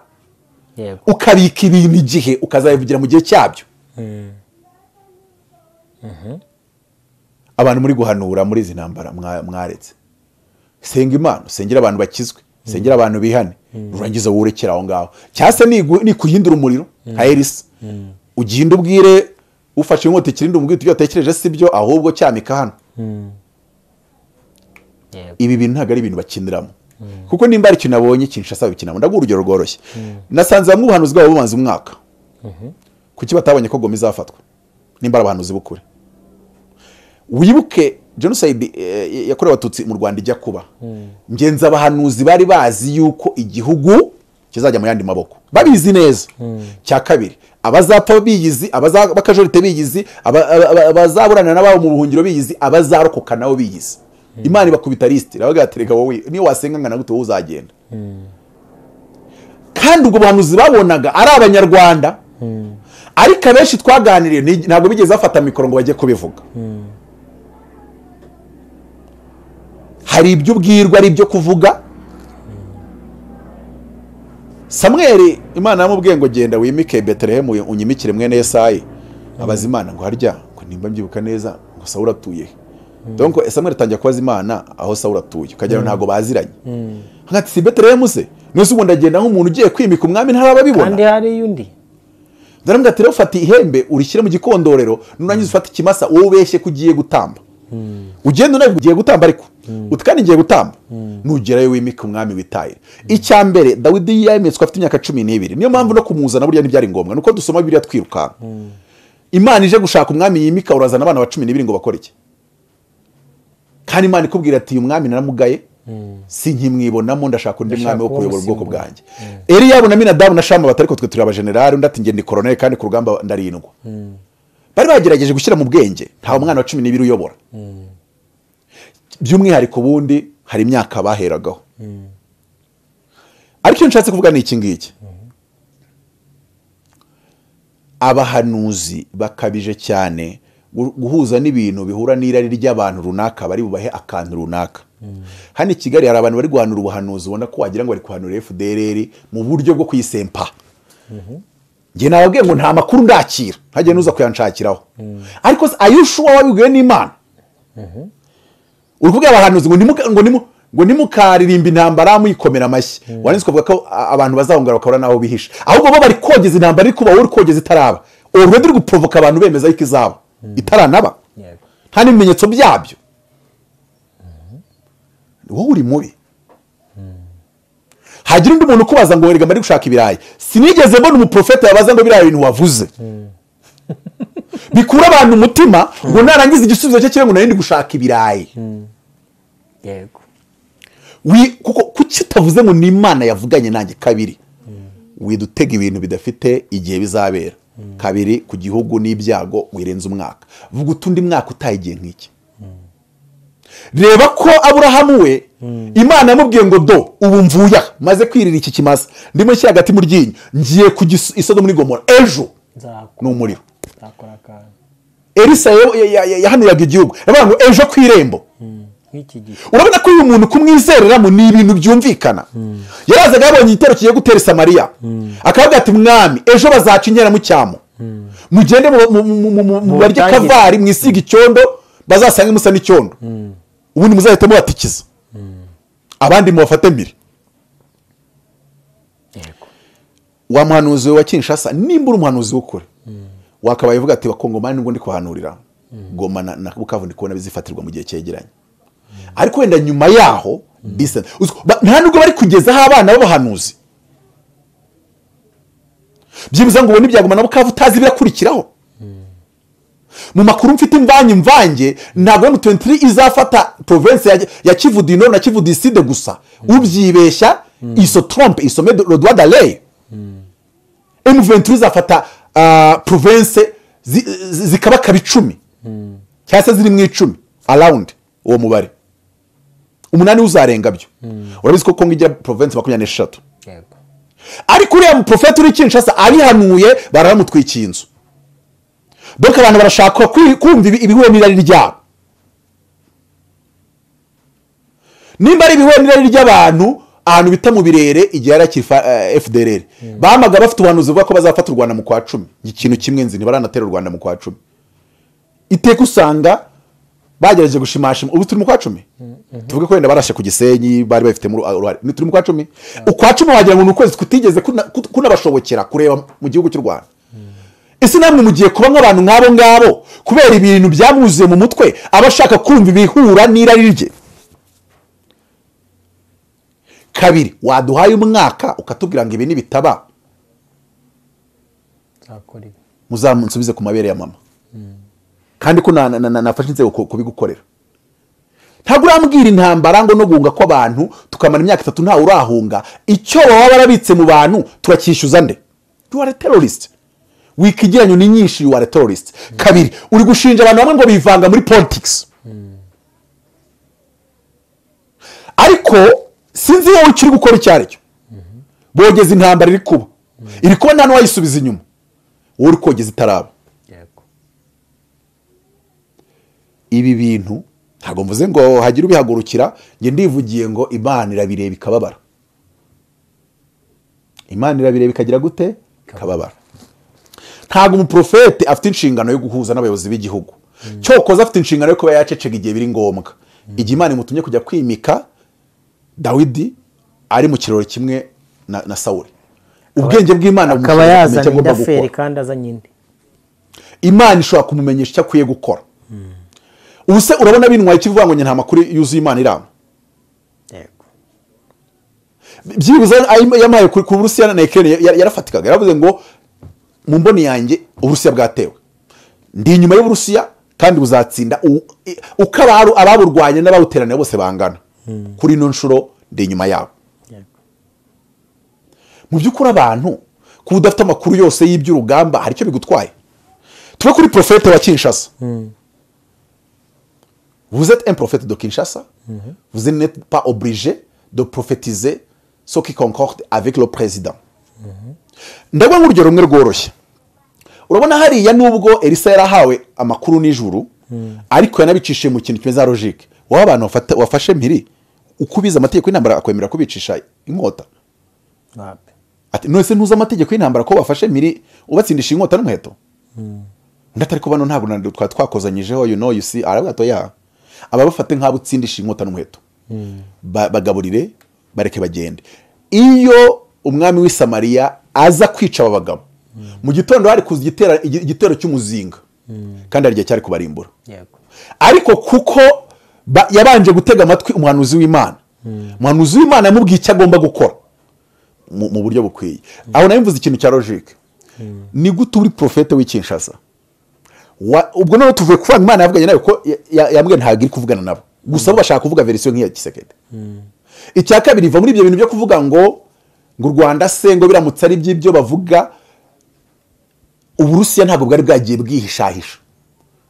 ukabika ibintu igihe ukazabivugira mu gihe cyabyo. Abantu muri guhanura muri izi ntambara mwaretse. Senga Imana, sengera abantu bakizwe, sengera abantu bihane, urangiza wurekera aho ngaho. Cyase ni kuhindura umuriro nka Elisa. Ugenda ubwire ufashe inkota ikirindi umubwire ibyo yatekereje si byo, ahubwo cyamika hano. Ibi bintu ntabwo ari ibintu bakiniramo. Kuko nimba ari ikintu nabonye Kinshasa bikinamo. Ndaguha urugero rworoshye. Nasanze bamwe ubuhanuzi bwabo bumaze umwaka. Kuki batabonye ko Goma izafatwa? Nimba ari abahanuzi b'ukuri. Wibuke genocide yakorewe Abatutsi mu Rwanda ijya kuba. Ngenza abahanuzi bari bazi yuko igihugu kizajya mu yandi maboko. Babizi neza. Cya kabiri, abazapfa biyizi, abazabakajorite biyizi, abazaburana nabo mu buhungiro biyizi, abazarokoka nabo biyizi. Imana ibakubita list, iravuga ati reka wowe niyo wasenga ngana gute wowe uzagenda. Kandi ubwo bahanuzi babonaga ari Abanyarwanda. Ariko abenshi twaganiriye ntabwo bigeze bafata mikoro ngo bajye kubivuga. Hari ibyo ubwirwa ari ibyo kuvuga. Samweli Imana yamubwiye ngo genda wimike Betelehemu unyimikire mwene Yesayi. Abaza Imana ngo harya ngo nimba mbyibuka neza ngo Sawuli atuye. Donc Samweli atangira kubaza Imana aho Sawuli atuye, ukagira ntago baziranye. Ati si Betelehemu se? Nose ubundi agenda nk'umuntu ugiye kwimika umwami ntarababibona. Kandi hari yundi. Ndaramubwira ati rero fata ihembe urishyire mu gikondorero, nurangiza ufate ikimasa wowe ubeshye ko ugiye gutamba. Ugenda unagiye gutamba ariko uti kandi ngiye gutamba, nugerayo wimika umwami witaye. Icya mbere, Dawidi yemetswe afite imyaka 12. Niyo mpamvu no kumuzana burya ntibyari ngombwa, nuko dusoma Bibiliya twirukanka. Imana ije gushaka umwami yimika, urazana abana ba 12 ngo bakore iki? Kandi Imana ikubwira ati uyu mwami naramugaye, sinkimwibonamo, ndashaka undi mwami wo kuyobora ubwoko bwanjye. Eliyabu na Aminadabu na Shama batari ko twe turi abajenerali, undi ati njye ndi koroneli kandi ku rugamba ndarindwa. Bari bagerageje gushyira mu bwenge, nta mwana wa 12 uyobora. By'umwihariko ubundi hari imyaka baheragaho. Ariko icyo nshatse kuvuga ni iki ngiki. Abahanuzi bakabije cyane guhuza n'ibintu bihura n'irari ry'abantu runaka bari bubahe akantu runaka. Hano i Kigali hari abantu bari guhanura ubuhanuzi ubona ko wagira ngo bari kuhanura FDLR mu buryo bwo kuyisempa. Njye nababwiye ngo nta makuru ndakira, ntajye nuza kuyanshakiraho. Ariko ayushuwa wabibwiwe n'Imana. Uri kubwira abahanuzi ngo nimukaririmba intambara muyikomera amashyi. Warangiza ukavuga ko abantu bazahungara bakabura n'aho bihisha. Ahubwo bo bari kogeza intambara iri kuba, wowe uri kogeza itaraba. Already uri guprovoka abantu bemeza yuko izaba itaranaba. Nta n'ibimenyetso byabyo. Wowe uri mubi. Hagira undi muntu ukubaza ngo erega mari gushaka ibirayi. Sinigeze mbona umuprofete yabaza ngo biriya bintu wavuze. Bikura abantu umutima ngo narangiza igisubizo cye kibe ngo nari ndi gushaka ibirayi. Yego. Kuko kuki utavuze ngo ni Imana yavuganye nanjye? Kabiri, widutega ibintu bidafite igihe bizabera. Kabiri, ku gihugu n'ibyago wirenze umwaka. Vuga utundi mwaka utaye igihe nk'iki. Reba ko Aburahamu we Imana yamubwiye ngo do ubu mvuya maze kwirira iki kimasa ndimo nshyira hagati mu ryinyo ngiye ku i Sodomu n'i Gomora ejo ni umuriro. Elisa yahanuraga igihugu yavuga ngo ejo ku irembo. Urabona ko uyu muntu kumwizereramo ni ibintu byumvikana. Yarazaga yabonye igitero kigiye gutera Samariya, akavuga ati mwami ejo bazaca inkera mu cyamo, mugende mubarye kavari mwisiga icyondo, bazasange musa n'icyondo, ubundi muzahita mubatikiza abandi mubafate mbere. Wa muhanuzi wa Kinshasa, nimba uri umuhanuzi w'ukuri, wakabaye uvuga ati bakongomani nubwo ndi kuhanurira Goma na Bukavu ndi kubona bizifatirwa mu gihe cyegeranye. Ariko wenda nyuma yaho nta nubwo bari kugezaho abana b'abahanuzi byibuze ngo ubone ibyagoma na Bukavu utazi birakurikiraho. Mu makuru mfite imvange ntabwo M23 izafata province ya Kivu du Nord na Kivu du Sud gusa. Ubyibeshya iso trompe iso met le droit d'aller. M23 izafata province zikaba kabi 10 cyangwa se ziri mu 10 around uwo mubare. 8 uzarenga byo. Urabizi ko Kongo igira province 23. Yego. Ariko uriya muprofeti uri Kinshasa abihanuye baramutwikiye inzu. Donc abantu barashaka kumva ibihuye n'irari ryabo. Nimba ari ibihuye n'irari ry'abantu ahantu bita mu birere igihe yarakiri FDLR. Bamaga bafite ubuhanuzi buvuga ko bazafata u Rwanda mu kwa 10. Ikintu kimwe nzi ntibaranatera u Rwanda mu kwa 10. Iteka usanga bagerageje gushimashima ubu turi mu kwa 10. Tuvuge ko wenda barashe ku Gisenyi bari bafite mu uruhare. Ni turi mu kwa 10. Ukwa 10 wagira ngo ni ukwezi kutigeze kunabashobokera kureba mu gihugu cy'u Rwanda. Ese namwe mugiye kuba nk'abantu nk'abo ngabo kubera ibintu byamuzuye mu mutwe abashaka kumva ibihura n'irari rye. Kabiri, waduhaye umwaka ukatubwira ngo ibi nibitaba muzamunsubize ku mabere ya mama. Kandi ko nafashe inzego kubigukorera. Ntabwo urambwira intambara ngo no guhunga kw'abantu tukamara imyaka 3 nta urahunga, icyo baba barabitse mu bantu turakishyuza nde? You are a terrorist. Wikigiranyo ni nyinshi, you are a terrorist. Kabiri, uri gushinja abantu bamwe ngo bivanga muri politics. Ariko sinzi wowe icyo uri gukora icyo aricyo. Bogeza intambara iri kuba. Iri kuba nta n'uwayisubiza inyuma. Wowe uri kogeza itaraba. Ibi bintu ntabwo mvuze ngo hagira ubihagurukira, nge ndivugiye ngo Imana irabireba ikababara. Imana irabireba ikagira gute? Ikababara. Ntabwo umuprofete afite inshingano yo guhuza n'abayobozi b'igihugu. Cyokoza afite inshingano yo kuba yaceceka igihe biri ngombwa. Igihe Imana imutumye kujya kwimika Dawidi ari mu kirori kimwe na Sawuli. Ubwenge bw'Imana akaba yazanye indaferi kandi azanye indi. Imana ishobora kumumenyesha icyo akwiye gukora. Ubu se urabona bintwaye ikivuga ngo njye nta makuru yuzuye Imana irama. Yego. Byibuze yamaye ku Burusiya na Ukraine yarafatikaga, yaravuze ngo mu mboni yanjye Uburusiya bwatewe, ndi inyuma y'Uburusiya kandi buzatsinda, uko ababurwanya n'abawuteraniye bose bangana. Kuri ino nshuro ndi inyuma yabo. Mu by'ukuri abantu kuba udafite amakuru yose y'iby'urugamba hari icyo bigutwaye. Tuve kuri prophète wa Kinshasa. Vous êtes un prophète de Kinshasa, vous n'êtes pas obligé de prophétiser ce qui concorde avec le président. Ndabona nk'urugero rumwe rworoshye. Urabona hariya nubwo Elisa yarahawe amakuru n'ijuru, ariko yanabicishije mu kintu kimeze nka logique. Wowe abantu wafashe mpiri ukubiza amategeko y'intambara akwemera kubicisha inkota. Ati none se ntuzi amategeko y'intambara ko wafashe mpiri ubatsindisha inkota n'umuheto? Undi atari ko bano ntabwo twakozanyijeho, you know, you see, aravuga ati ya ababafate nk'abo utsindisha inkota n'umuheto, bagaburire bareke bagende. Iyo umwami w'i Samariya aza kwica aba bagabo mu gitondo hari kuza igitero cy'umuzinga, kandi hari igihe cyari kubarimbura. Ariko kuko yabanje gutega amatwi umuhanuzi w'Imana, umuhanuzi w'Imana yamubwiye icyo agomba gukora mu buryo bukwiye. Aho nayo mvuze ikintu cya logique. Ni gute uri prophète w'i Kinshasa? Ubwo noneho tuvuye kuvuga Imana yavuganye nawe ko yambwiye ntabwo iri kuvugana nabo, gusa bo bashaka kuvuga version nk'iya Tshisekedi. Icya kabiri, iva muri ibyo bintu byo kuvuga ngo u Rwanda se ngo biramutse ari by'ibyo bavuga, Uburusiya ntabwo bwari bwagiye bwihishahisha,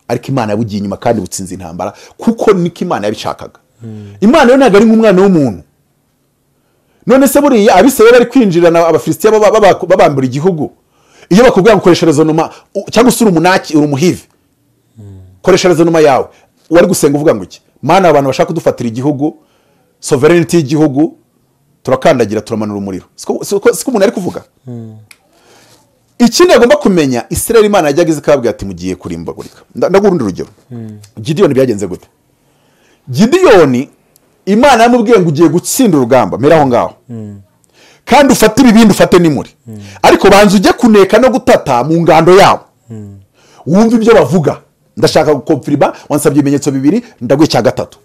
ariko Imana yabugiye inyuma kandi butsinze intambara, kuko niko Imana yabishakaga. Imana yo ntabwo ari nk'umwana w'umuntu. None se buriya abisirayeli bari kwinjirana Abafilisitiya babambura igihugu, iyo bakubwira ngo koresha rezonoma cyangwa se uri umunaki uri umuhivi, koresha rezonoma yawe, wari gusenga uvuga ngo iki? Mana, abantu bashaka kudufatira igihugu, sovereignty y'igihugu, turakandagira turamanura umuriro. Siko umuntu ari kuvuga. Ikindi agomba kumenya, Israel Imana yajyaga iza ikababwira ati mugiye kurimbagurika. Ndaguha urundi rugero. Gidiyoni byagenze gute? Gidiyoni Imana yamubwiye ngo ugiye gutsinda urugamba, mera aho ngaho, kandi ufate ibibindi ufate n'imuri, ariko banza ujye kuneka no gutata mu ngando yabo, wumve ibyo bavuga. Ndashaka gukonfirima, wansabye ibimenyetso bibiri, ndaguha icya gatatu.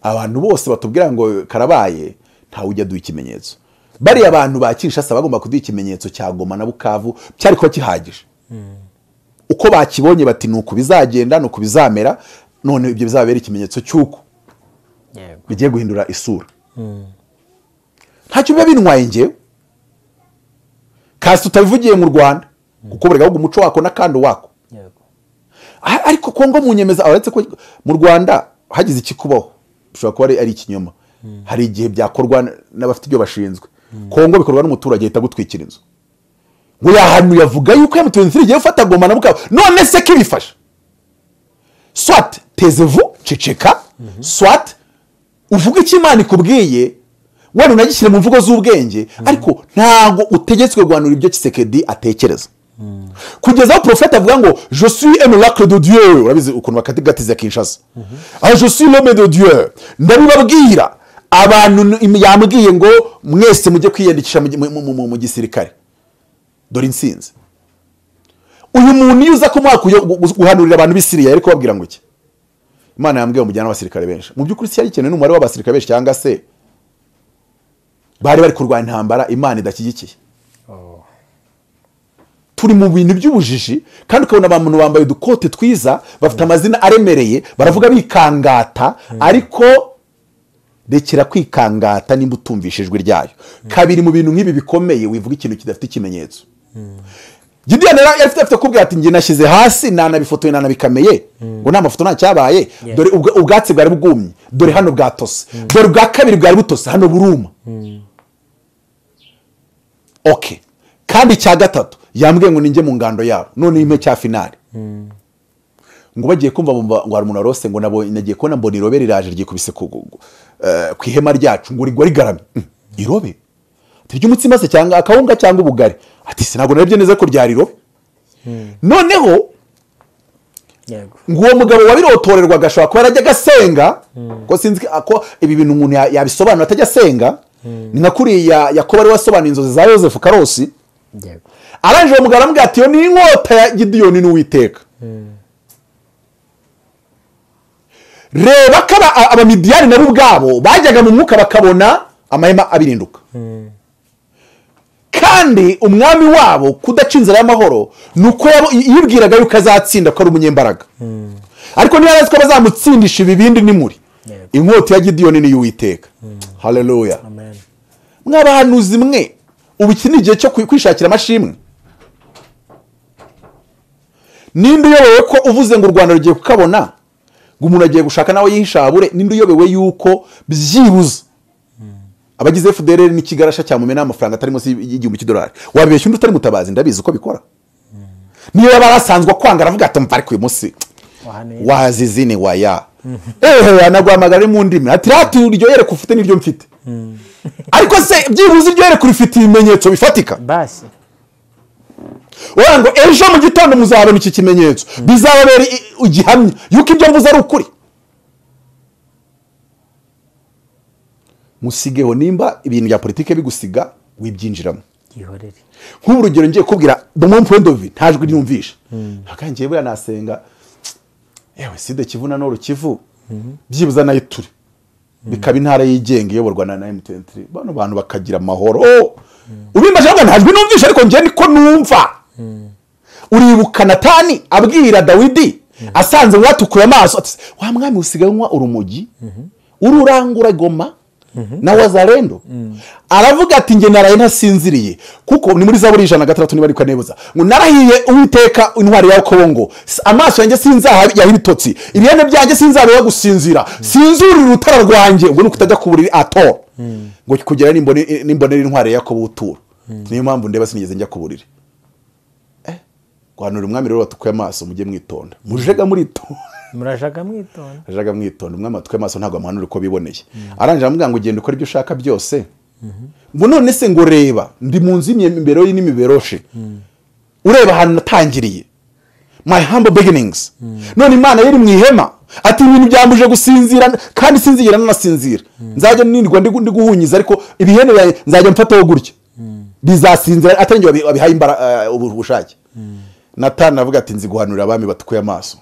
Abantu bose batubwira ngo karabaye, ntawe ujya aduha ikimenyetso. Bariya abantu ba Kinshasa bagomba kuduha ikimenyetso cya Goma na Bukavu, cyari kuba kihagije. Uko bakibonye bati nuko bizagenda, nuko bizamera, none ibyo bizabera ikimenyetso cy'uko bigiye guhindura isura. Ntacyo biba bintwaye njyewe kasi tutabivugiye mu Rwanda, kuko buri gahugu umuco wako n'akandi wako. Ariko Kongo munyemeza, uretse ko mu Rwanda hagize ikikubaho bishobora kuba ari ikinyoma. Hari igihe byakorwa n'abafite ibyo bashinzwe. Kongo bikorwa n'umuturage ahita gutwikira inzu. Ngo yahanuye avuga yuko M23 igiye gufata Goma na Bukavu. None se kibifasha? Soit taisez-vous, ceceka, soit uvuge icyo Imana ikubwiye, wenda unagishyire mu mvugo z'ubwenge, ariko ntago utegetswe guhanura ibyo Tshisekedi atekereza. Kugeza aho prophète avuga ngo je suis un oracle de Dieu, urabizi ukuntu bakatigatiza Kinshasa. Ah, je suis l'homme de Dieu, ndabibabwira abantu yambwiye ngo mwese mujye kwiyandikisha mu gisirikare, dore insinzi. Uyu muntu iyo uza kumuha guhanurira abantu b'i Siriya yari kubabwira ngo iki? Imana yambwiye ngo mujyane abasirikare benshi. Mu by'ukuri si yari ikeneye n'umubare w'abasirikare benshi, cyangwa se bari bari kurwanya intambara Imana idashyigikiye. Turi mu bintu by'ubujiji, kandi ukabona abantu bambaye udukote twiza, bafite amazina aremereye, baravuga bikangata, ariko rekera kwikangata nimba utumvishe ijwi ryayo. Kabiri, mu bintu nk'ibi bikomeye wivuga ikintu kidafite ikimenyetso. Gideon yari afite kubwira ati njye nashyize hasi, nanabifotoye nanabikameye, ngo nta mafoto nta cyabaye, dore ubwatsi bwari bwumye, dore hano bwatose, dore ubwa kabiri bwari butose, hano buruma. Okay. Kandi icya gatatu yambwiye ngo ninjye mu ngando yabo, none impe cya finale. Ngo bagiye kumva ngo hari umuntu warose ngo nabo nagiye kubona mbona irobe riraje ryikubise ku ihema ryacu, ngo rigwa rigaramye. Irobe turya umutsima se cyangwa akawunga cyangwa ubugari? Ati sinago narebye neza ko ryari irobe. Noneho ngo uwo mugabo wabirotorerwaga ashobora kuba yarajyaga asenga, ko sinzi ko ibi bintu umuntu yabisobanura atajya asenga, ni nka kuriya Yakobo ari wasobanuye inzozi za Yosefu Karosi. Arangije uwo mugabo aramubwira ati iyo ni inkota ya Gidiyoni n'Uwiteka. Reba ko Abamidiyani nabo ubwabo bajyaga mu mwuka bakabona amahema abirinduka. Kandi umwami wabo kudaca inzira y'amahoro nuko yibwiraga yuko azatsinda ko ari umunyembaraga. Ariko niba azi ko bazamutsindisha ibibindi nimuri. Inkota ya Gidiyoni ni y'Uwiteka. Haleluya. Amen. Mwabahanuzi mwe, ubu iki ni igihe cyo kwishakira amashimwe. Ninde uyobewe ko uvuze ngo u Rwanda rugiye kukabona, ngo umuntu agiye gushaka nawe yihishabure, ninde uyobewe yuko byibuze abagize FDLR n'ikigarasha cyamumena amafaranga atari munsi y'igihumbi cy'idolari? Wabeshya undi utari mutabazi, ndabizi uko bikora. Niyo yaba arasanzwe kwanga aravuga ati mva ariko uyu munsi wazizine waya. Anaguhamagara mu ndimi ati rati iryo yereka ufite n'iryo mfite. Ariko se byibuze iryo yereka urifite ibimenyetso bifatika? Basi Oya ngo ejo mu gitondo muzabona iki kimenyetso, bizababera igihamya yuko ibyo mvuze ari ukuri. Musigeho nimba ibintu bya politike bigusiga wibyinjiramo. Gihorere. Nk'ubu urugero ngiye kubwira de mon point de vue ntajwi nyumvisha. Akangiye buriya nasenga yewe Sud Kivu na Nord Kivu byibuza nayo turi bikaba intara yigenga iyoborwa na M23, bano bantu bakagira amahoro. Ubimbaje ngo ntajwi numvisha ariko ngiye niko numva. Uribuka Natani abwira Dawidi asanze watukuye amaso ati wa mwami usigaye unywa urumogi ururangura goma na wazalendo. Aravuga ati nge naraye ntasinziriye, kuko ni muri Zaburi 106 niba ariko nebuza ngo narahiye Uwiteka intwari ya Kongo, amaso yanjye sinzaha yaha ibitotsi, ibihene byanjye sinzabeho gusinzira, sinzurira urutara rwanjye. Ubwo nukutajya ku buriri ato ngo kugera nimbonera intwari ya Yakobo uturo. Niyo mpamvu ndeba sinigeze njya ku buriri. Guhanura umwami rero watukuye amaso mujye mwitonda, mujega muritonda, murajaga mwitonda, ajaga mwitonda. Umwami watukuye amaso ntabwo amuhanura uko biboneye. Arangije amubwira ngo ugenda ukora ibyo ushaka byose. Ngo none se ngo reba ndi mu nzu y'imibereho n'imiberoshe, ureba ahantu natangiriye, my humble beginnings. None Imana yari mu ihema ati ibintu byambuje gusinzira kandi sinzigera nanasinzira, nzajya nindwa ndi guhunyiza ariko ibihene nzajya mfataho gutya bizasinzira atari njye wabihaye imbara ubushake. Natani avuga ati nzi guhanurira abami batukuye amaso.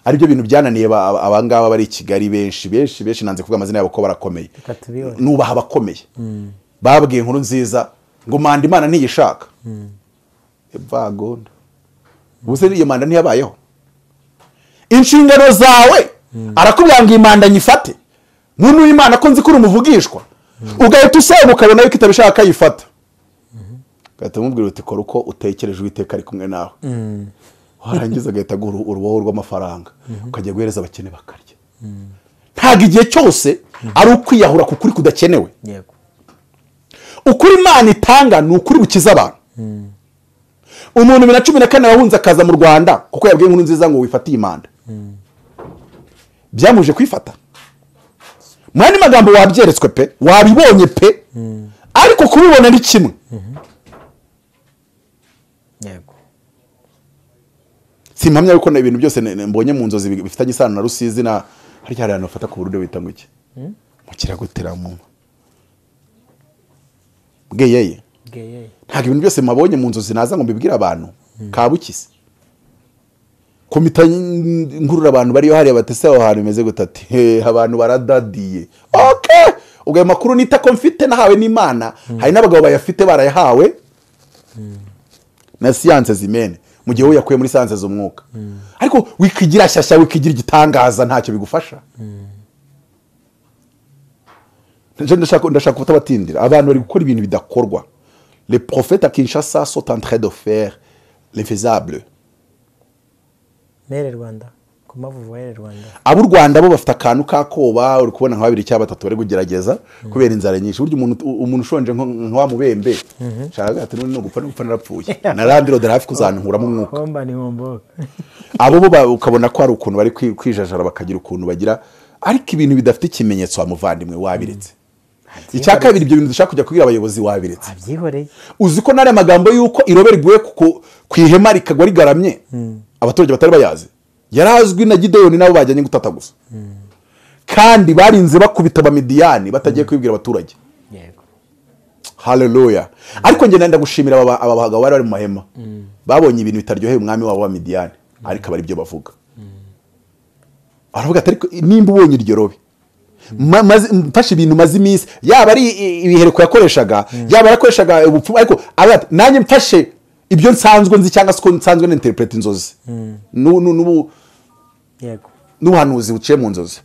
Aribyo bintu byananiye abangaba bari i Kigali benshi benshi benshi, nanze kuvuga amazina yabo ko barakomeye, nubaha abakomeye. Babwiye inkuru nziza ngo manda Imana ntiyishaka. Evagonda ubuse iyo manda ntiyabayeho. Inshingano zawe arakubwira ngo imanda nyifate, muntu w'Imana ko nzi ko urumuvugishwa, ugahita usaba ukabona yuko itabishaka ayifata, ugahita umubwira uti kora uko utekereje Uwiteka ari kumwe nawe. Warangiza agahita aguha uruboho rw'amafaranga ukajya guhereza abakene bakarya. Ntabwo igihe cyose ari ukwiyahura ku kuri kudakenewe. Ukuri Imana itanga ni ukuri bukiza abantu. Umuntu 2014 wahunze akaza mu Rwanda kuko yabwiye inkuru nziza ngo wifatiye imanda, byamuje kwifata. Mu yandi magambo wabyeretswe pe, wabibonye pe, ariko kubibona ni kimwe. Yego. Simpamya yuko ibintu byose mbonye mu nzozi bifitanye isano na Rusizi na hari cyari ahantu bafata ku Burundi bita ngo iki mu kiragutera mu bweyeye. Ntabwo ibintu byose mabonye mu nzozi naza ngo mbibwire abantu kabukise. Komita nkurura abantu bariyo hariya batese aho hantu bimeze gute ati abantu baradadiye. Okay, ubwo ayo makuru nita ko mfite nahawe n'Imana, hari n'abagabo bayafite barayahawe na siyanse zimene, mu gihe yakuye muri siyanse z'umwuka. Ariko wikigira shyashya, wikigira igitangaza, ntacyo bigufasha. Ndashaka kutabatindira abantu bari gukora ibintu bidakorwa. Les prophètes à Kinshasa sont en train de faire l'infaisable. Mere Rwanda, kumavuvu ere Rwanda. Abo Rwanda bo bafite akantu kakoba, uri kubona nka babiri cyangwa batatu bari kugerageza kubera inzara nyinshi. Burya umuntu ushonje nka wa mubembe, sharaga ati none no gupfa no gupfa narapfuye. Narandiro dore hafi kuzankuramo umwuka. Homba ni homboka. Abo bo ukabona ko ari ukuntu bari kwijajara bakagira ukuntu bagira, ariko ibintu bidafite ikimenyetso wa muvandimwe wabiretse. Icya kabiri, ibyo bintu dushaka kujya kubwira abayobozi wabiretse. Abyihoreye. Uzi ko nare magambo yuko irobe riguye ku ihema rikagwa rigaramye, abaturage batari bayazi. Yarazwi na Gideyoni nabo bajyanye gutata gusa. Kandi barinze bakubita Abamidiyani batagiye kwibwira abaturage. Yego. Haleluya. Ariko nge nenda gushimira aba bagabo bari mu mahema. Babonye ibintu bitaryoheye umwami wabo wa Midiyani, ariko abari byo bavuga. Aravuga ati ariko nimba ubonye iryo robe, mfashe ibintu maze iminsi, yaba ari ibihereko yakoreshaga, yaba yarakoreshaga ubupfumu, ariko aravuga ati nanjye mfashe ibyo nsanzwe nzi cyangwa se uko nsanzwe ninterpreta inzozi Yego. n'ubuhanuzi buciye mu nzozi.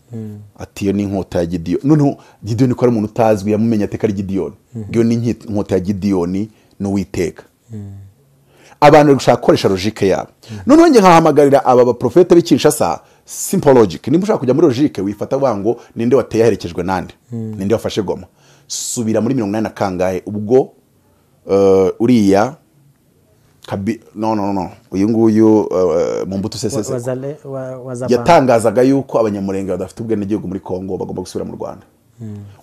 Ati iyo ni inkota ya Gidiyoni. Noneho Gidiyoni ko ari umuntu utazwi, yamumenye ateka ari Gidiyoni. Iyo ni inkota ya Gidiyoni n'Uwiteka. Abantu bari gushaka gukoresha logique yabo. Noneho njye nkahamagarira aba baprofete b'i Kinshasa simple logic. Nimba ushaka kujya muri logique, wifata uvuga ngo ninde wateye aherekejwe nande, ninde wafashe Goma. Subira muri 80 na kangahe ubwo uriya kabi, no no no, uyu nguyu Mobutu Sese Seko yatangazaga yuko Abanyamurenge badafite ubwenegihugu muri Kongo, bagomba gusubira mu Rwanda.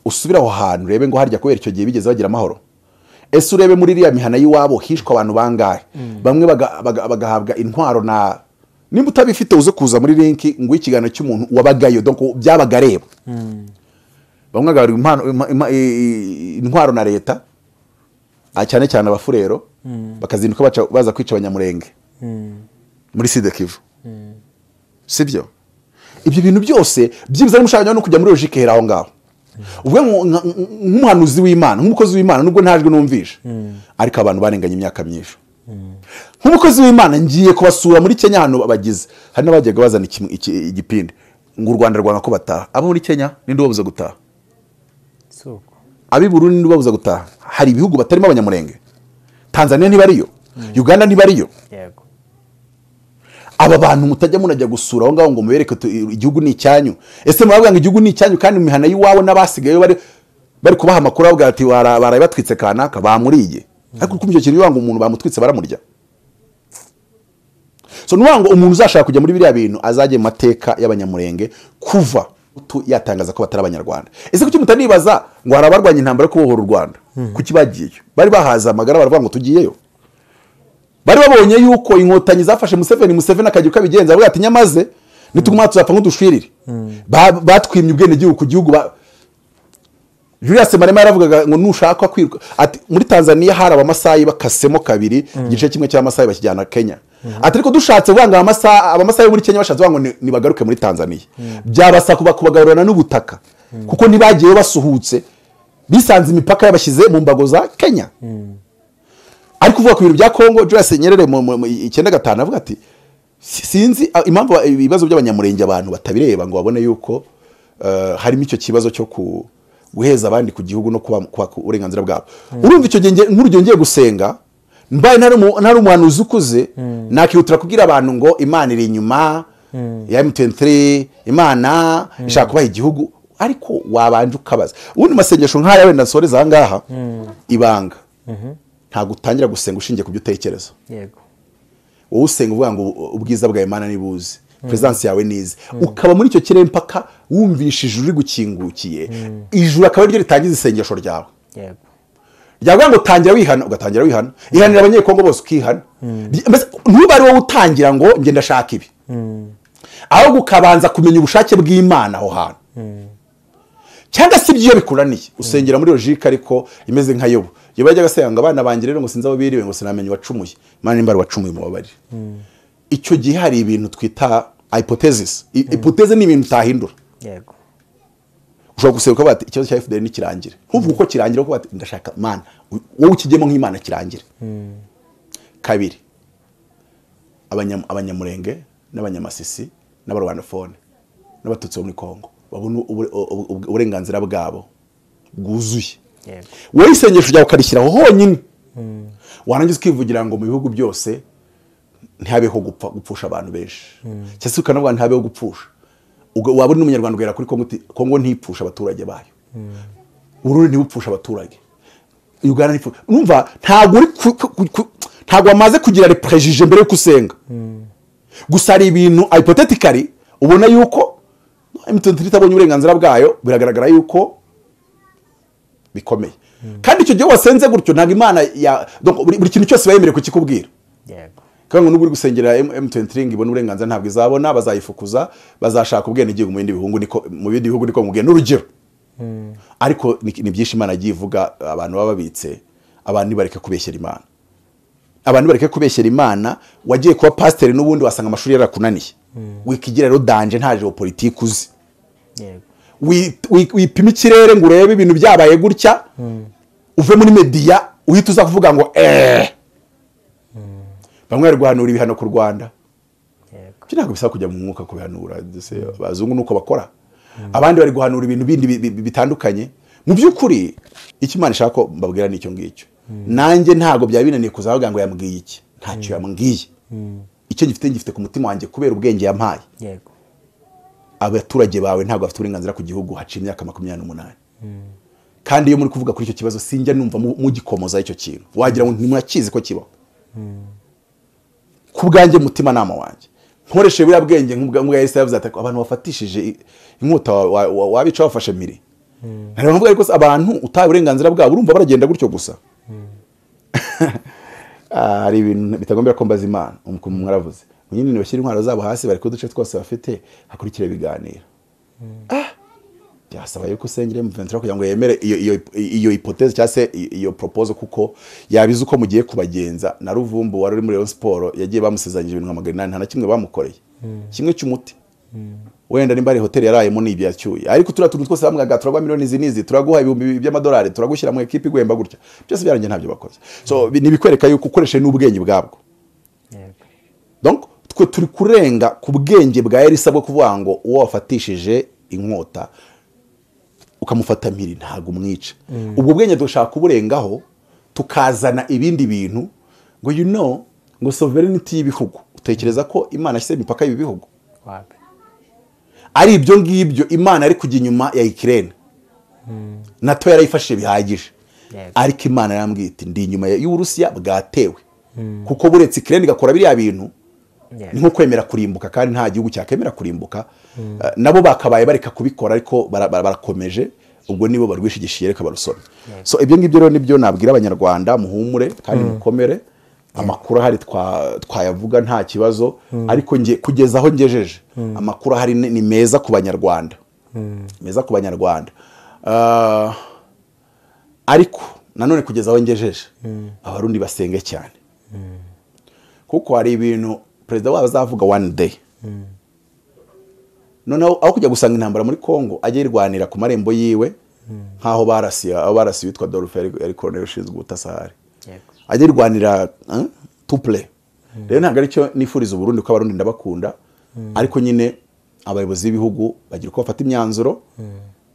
Usubira aho hantu urebe ngo harya kubera icyo gihe bigeze bagira amahoro. Ese urebe muri iriya mihana y'iwabo hishwe abantu bangahe, bamwe bagahabwa intwaro. Na nimba utabifite uze kuza muri link ngo ikiganiro cy'umuntu wabagayo, donc byabaga areba. Bamwe bagahabwa intwaro na leta, cyane cyane Abafurero, bakazinduka baza kwica Abanyamurenge muri Sud Kivu. Sibyo? Ibyo bintu byose byibuze n'umushaka no kujya muri logique, hera aho ngaho. Ubwo nk'umuhanuzi w'Imana, nk'umukozi w'Imana, nubwo ntajwe numvisha, ariko abantu barenganye imyaka myinshi. Nk'umukozi w'Imana ngiye kubasura muri Kenya hano bagize, hari n'abajyaga bazana igipindi ngo u Rwanda rwanga ko bataha. Abo muri Kenya ninde ubabuza gutaha? Soko. Ab'i Burundi ninde ubabuza gutaha? Hari ibihugu batarimo Abanyamurenge. Tanzania ntibariyo, Uganda ntibariyo. Yego. Aba bantu mutajya munajya gusura aho ngaho ngo mubereke igihugu ni icyanyu. Ese muravuga ngo igihugu ni icyanyu kandi mu mihana y'iwabo n'abasigayeyo bari kubaha amakuru bavuga ati baraye batwitse kanaka bamuriye. Ariko uko icyo kintu bivuga ngo umuntu bamutwitse baramurya. So nuvuga ngo umuntu uzashaka kujya muri biriya bintu azajye mu mateka y'Abanyamurenge kuva yatangaza ko batari Abanyarwanda. Ese kuki mutanibaza ngo hari abarwanya intambara yo kubohora u Rwanda? Kuki bagiyeyo? Bari bahaza amagara baravuga ngo tugiyeyo. Bari babonye yuko inkotanyi zafashe Museveni, Museveni akajya uko abigenza avuga ati nyamaze nituguma tuzapfa nk'udushwirire. Batwimye ubwenegihugu ku gihugu. Julius Malema yaravugaga ngo nushaka kwiruka, ati muri Tanzania hari Abamasayi bakasemo kabiri, igice kimwe cy'Abamasayi bakijyana Kenya. Ati ariko dushatse kuvuga ngo Abamasayi muri Kenya bashatse kuvuga ngo nibagaruke muri Tanzania, byabasa kubagarurana n'ubutaka, kuko ntibagiyeyo basuhutse, bisanze imipaka yabashyize mu mbago za Kenya. Ariko uvuga ku bintu bya Kongo, Julius Nyerere mu 95 avuga ati sinzi impamvu ibibazo by'Abanyamurenge abantu batabireba ngo babone yuko harimo icyo kibazo cyo guheza abandi ku gihugu no kuba uburenganzira bwabo. Urumva icyo gihe nk'urugero ngiye gusenga, mbaye ntari umuhanuzi ukuze, nakihutira kubwira abantu ngo Imana iri inyuma ya M23, Imana ishaka kubaha igihugu, ariko wabanje ukabaza. Ubundi masengesho nk'aya wenda nsoreza aha ngaha, ibanga ntabwo utangira gusenga ushingiye ku byo utekereza. Yego. Wowe usenga uvuga ngo ubwiza bwa Imana nibuze, presence yawe nize, ukaba muri icyo kirere mpaka wumvisha ijuru rigukingukiye, ijuru akaba ariryo ritangiza isengesho ryawe. Yego. Ryavuga ngo tangira wihana, ugatangira wihana, ihanira Abanyekongo bose ukihana. Mbese ntuba ari wowe utangira ngo njye ndashaka ibi, ahubwo ukabanza kumenya ubushake bw'Imana aho hantu. Cyangwa se ibyo bikuraniye usengera muri logique ariko imeze nka Yobu. Yobu yajyaga asenga ngo abana banjye rero ngo sinzi aho biriwe, ngo sinamenye uwacumuye, Imana nimba ari uwacumuye mubabarire. Icyo gihe hari ibintu twita hypothesis. Hypothèse ni ibintu utahindura. Yego. Ushobora gusenga ukavuga ati ikibazo cya FDL nikirangire, ntuvuge uko kirangira, kuko ati ndashaka Imana wowe ukigemo nk'Imana kirangire. Kabiri, Abanyamurenge n'Abanyamasisi n'Abarwanafone n'Abatutsi bo muri Kongo babone uburenganzira bwabo bwuzuye. Yego. Wowe isengesho ryawe ukarishyiraho honyine, warangiza ukivugira ngo mu bihugu byose ntihabeho gupfusha abantu benshi, cyangwa se ukanavuga ntihabeho gupfusha. Waba uri n'Umunyarwanda ugera kuri Kongo uti Kongo ntipfusha abaturage bayo, Burundi ntibupfusha abaturage, Uganda ntipfusha. Urumva ntabwo uri ntabwo wamaze kugira les préjugés mbere yo gusenga. Gusa hari ibintu hypothetically ubona yuko M23 itabonye uburenganzira bwayo, biragaragara yuko bikomeye. Kandi icyo gihe wasenze gutyo ntabwo Imana ya donc buri kintu cyose bayemerewe kukikubwira. Yego. Kandi ngo nubwo uri gusengera M23 ngo ibone uburenganzira ntabwo izabona, bazayifukuza, bazashaka ubwenegihugu mu bindi bihugu, niko mu bindi bihugu niko mubwiye n'urugero. Ariko ni byinshi Imana yagiye ivuga, abantu baba babitse, abantu nibareke kubeshyera Imana. Abantu bareke kubeshyera Imana. Wagiye kuba pasiteri n'ubundi wasanga amashuri yarakunaniye. Wikigira rero danger nta geopolitique uzi. Yego. Wipima ikirere ngo urebe ibintu byabaye gutya, uve muri media uhita uza kuvuga ngo bamwe bari guhanura ibihano ku Rwanda. Yego. Ibyo ntabwo bisaba kujya mu mwuka kubihanura, ndetse abazungu nuko bakora. Abandi bari guhanura ibintu bindi bitandukanye. Mu by'ukuri icyo Imana ishaka ko mbabwira ni icyo ngicyo. Nanjye ntabwo byaba binaniye kuzavuga ngo yambwiye iki, ntacyo yambwiye. Icyo ngifite ku mutima wanjye kubera ubwenge yampaye. Yego. Abaturage bawe ntabwo bafite uburenganzira ku gihugu haciye imyaka 28. Kandi iyo muri kuvuga kuri icyo kibazo sinjya numva mugikomoza icyo kintu, wagira ngo ntimurakizi ko kibaho. Ku bwanjye mutima nama wanjye nkoresheje buriya bwenge nk'ubwa Yesu yavuze ati abantu bafatishije inkota wabica bafashe miri. Nari mvuga ariko abantu utaye uburenganzira bwabo urumva baragenda gutyo gusa. Hari ibintu bitagombera ko mbaza Imana. Mwaravuze nyine nibashyira intwaro zabo hasi bari kuduce twose bafite hakurikira ibiganiro. Byasaba yuko usengere mu Ventura kugira ngo yemere iyo hypothèse cyangwa se iyo proposal, kuko yabize uko mugiye kubagenza. Na Ruvumbu wari uri muri Rayon Sport yagiye bamusezeranyije ibintu nka 800 nta na kimwe bamukoreye, kimwe cy'umuti. Wenda nimba ari hoteli yarayemo n'ibyo yacyuye, ariko turiya tuntu twose bamwaga turaguha miliyoni izi n'izi, turaguha ibihumbi by'amadolari, turagushyira mu ekipi igwemba gutya, byose byarangiye ntabyo bakoze. So nibikwereka yuko ukoresheje n'ubwenge bwabwo. Donc twe turi kurenga ku bwenge bwa Elisa bwo kuvuga ngo uwo wafatishije inkota ukamufata mpiri ntago umwica. Ubwo bwenge dushaka kuburengaho tukazana ibindi bintu ngo you know ngo sovereignty y'ibihugu. Utekereza ko Imana yashyize imipaka y'ibi bihugu? Wapi. Ari ibyo ngibyo Imana ari kujya inyuma ya Ukraine. NATO yarayifashije bihagije. Ariko Imana yarambwiye iti ndi inyuma y'Uburusiya bwatewe. Kuko buretse Ukraine igakora biriya bintu ni nko kwemera kurimbuka, kandi nta gihugu cyakemera kurimbuka. Nabo bakabaye bareka kubikora ariko barakomeje, ubwo nibo barwishigishiye reka barusome. So ibyo ngibyo rero nibyo nabwira abanyarwanda, muhumure kandi mukomere. Amakuru ahari twayavuga nta kibazo, ariko nge kugeza aho ngejeje amakuru ahari ni meza ku banyarwanda. Meza ku banyarwanda. Ariko nanone kugeza aho ngejeje abarundi basenge cyane. Kuko hari ibintu perezida wabo azavuga one day. Noneho aho kujya gusanga intambara muri Kongo ajye yirwanira ku marembo yiwe nkaho barasiye, aho barasiye witwa Dolphe yari colonel ushinzwe ubutasahari. Ajye yirwanira tuple. Rero ntabwo ari cyo nifuriza Uburundi kuko abarundi ndabakunda, ariko nyine abayobozi b'ibihugu bagira uko bafata imyanzuro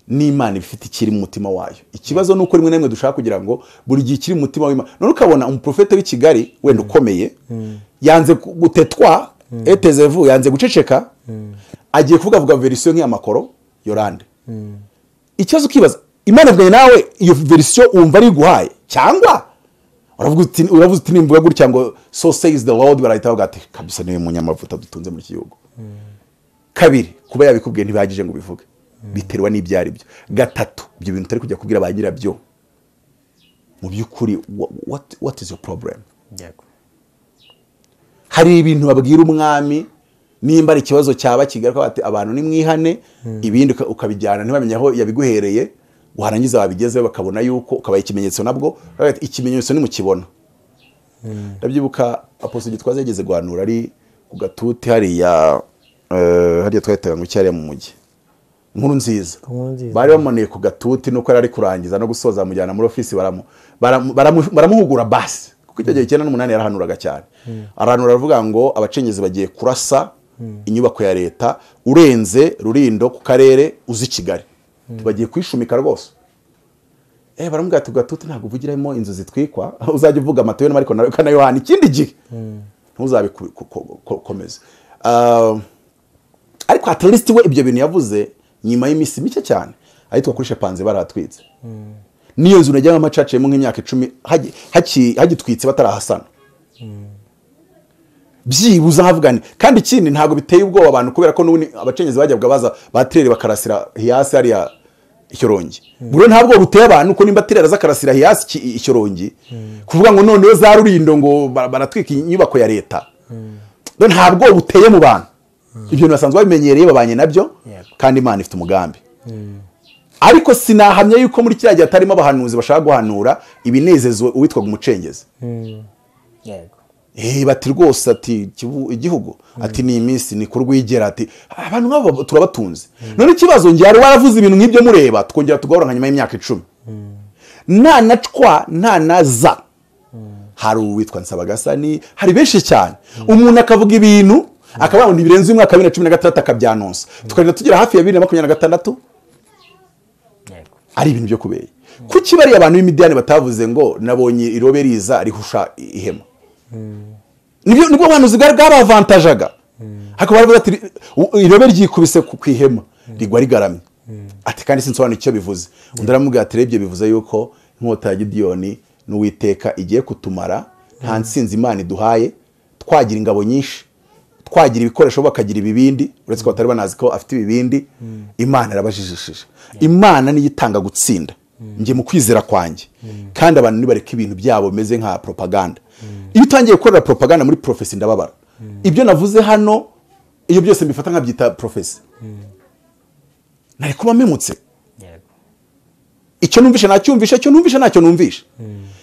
n'Imana ifite ikiri mu mutima wayo. Ikibazo nuko rimwe na rimwe dushaka kugira ngo buri gihe kiri mu mutima w'Imana. None ukabona umuprofete w'i Kigali wenda ukomeye yanze gutetwa, etezevu yanze guceceka, agiye kuvuga vuga version nk'iyamakoro Yorande. Ikibazo ukibaza Imana ivuganye nawe iyo version umva ari guhaye cyangwa uravuga uti nimvuga gutya ngo so says the Lord, barahita bavuga ati kabisa niwe munyamavuta dutunze muri iki gihugu. Kabiri, kuba yabikubwiye ntibihagije ngo ubivuge, biterwa n'ibyo ari byo. Gatatu, ibyo bintu utari kujya kubwira ba nyirabyo mu by'ukuri what is your problem? Yego. Hari ibintu babwira umwami nimba ari ikibazo cyaba kigaruka bati abantu nimwihane, ibindi ukabijyana ntibamenye aho yabiguhereye, warangiza wabigezeho bakabona yuko ukabaye ikimenyetso, nabwo bati ikimenyetso nimukibona. Ndabyibuka Apostle Gitwaza yageze guhanura ari ku gatuti hariya hariya twahitaga ngo cyariya mu mujyi. Inkuru nziza. Bari bamaneye ku gatuti nuko yari kurangiza no gusoza mujyana muri office baramuhugura basi. Kuko icyo gihe 98 yarahanuraga cyane. Arahanura aravuga ngo abacenyezi bagiye kurasa inyubako ya leta urenze Rurindo ku karere uzi Kigali. Bagiye kwishumika rwose. Baramubwira ati gatuti ntabwo uvugiramo inzu zitwikwa, uzajya uvuga Matayo na Mariko na Yohana ikindi gihe. Ntuzabikomeze. Ariko at least we ibyo bintu yavuze nyuma y'iminsi mike cyane ahitwa kuri Shepanze baratwitse. Niyo nzu najyamo amacace mu nk'imyaka 10 hagitwitse batarahasana. Byibuza havugane. Kandi ikindi ntago biteye ubwoba abantu kubera ko n'ubundi abacenyezi bajyaga baza batirere bakarasira hiyasi hariya Ishyorongi. Buro ntabwo buteye abantu ko nimba tirera zakarasira hiyasi Ishyorongi kuvuga ngo noneho za Rurindo ngo baratwika inyubako ya leta. Don ntabwo buteye mu bantu. Ibyo basanzwe babimenyereye babanye nabyo kandi Imana ifite umugambi. Ariko sinahamye yuko muri kiriya gihe atarimo abahanuzi bashaka guhanura ibinezezo uwitwaga umucengezi. Yego. Bati rwose ati igihugu ati ni iminsi ni kurwigera, ati abantu nk'abo turabatunze. None ikibazo ngiye ari waravuze ibintu nk'ibyo mureba, twongera tugahora nyuma y'imyaka 10 nta na cwa nta na za. Hari uwitwa Nsabagasani, hari benshi cyane. Umuntu akavuga ibintu akaba ngo birenze umwaka wa 2016 akabyanonsa, tukagenda tugera hafi ya 2026 ari ibintu byo kubeye. Kuki bari abantu b'imidiyani batavuze ngo nabonye irobe riza rihusha ihema? Nibwo abantu bwari bwabavantajaga. Ariko baravuga ati irobe ryikubise ku ihema rigwa rigaramye, ati kandi sinsobanura icyo bivuze. Undi aramubwira ati rebye bivuze yuko inkota ya Gidiyoni n'Uwiteka igiye kutumara, nta nsinzi Imana iduhaye, twagira ingabo nyinshi, twagira ibikoresho bakagira ibibindi, uretse ko batari banazi ko afite ibibindi. Imana irabajijishije. Imana niyo itanga gutsinda, njye mu kwizera kwanjye. Kandi abantu nibareka ibintu byabo bimeze nka propaganda. Iyo utangiye gukorera propaganda muri prophecy ndababara. Ibyo navuze hano iyo byose mbifata nkabyita prophecy, nari kuba memutse. Icyo numvishe nacyumvishe, icyo numvishe nacyo numvishe.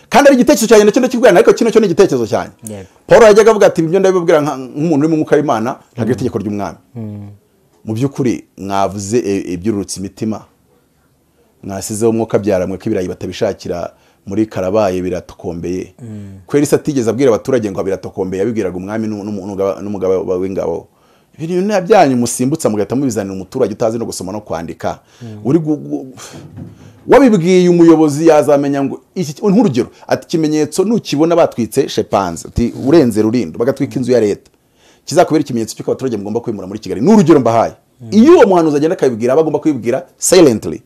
Kandi ari igitekerezo cyanjye nacyo ndakibwira, ariko kino cyo ni igitekerezo cyanjye. Paul yajyaga avuga ati ibyo ndabibwira nk'umuntu uri mu mwuka w'Imana, ntabwo itegeko ry'umwami. Mu by'ukuri mwavuze ibyururutse imitima, mwasizeho umwuka byaramwe ko ibirayi batabishakira muri Karabaye biratokombeye. Kweri se atigeze abwira abaturage ngo biratokombeye, yabibwiraga umwami n'umugaba w'ingabo. Ibintu byanyu musimbutsa mugahita mubizanira umuturage utazi no gusoma no kwandika. Uri wabibwiye umuyobozi yazamenya ngo nk'urugero ati ikimenyetso nukibona batwitse shepanze, ati urenze Rulindo bagatwika inzu ya leta, kizakubera ikimenyetso cy'uko abaturage mugomba kwimura muri Kigali. N'urugero mbahaye, iyo uwo muhanuzi agenda akabibwira abagomba kwibwira silently.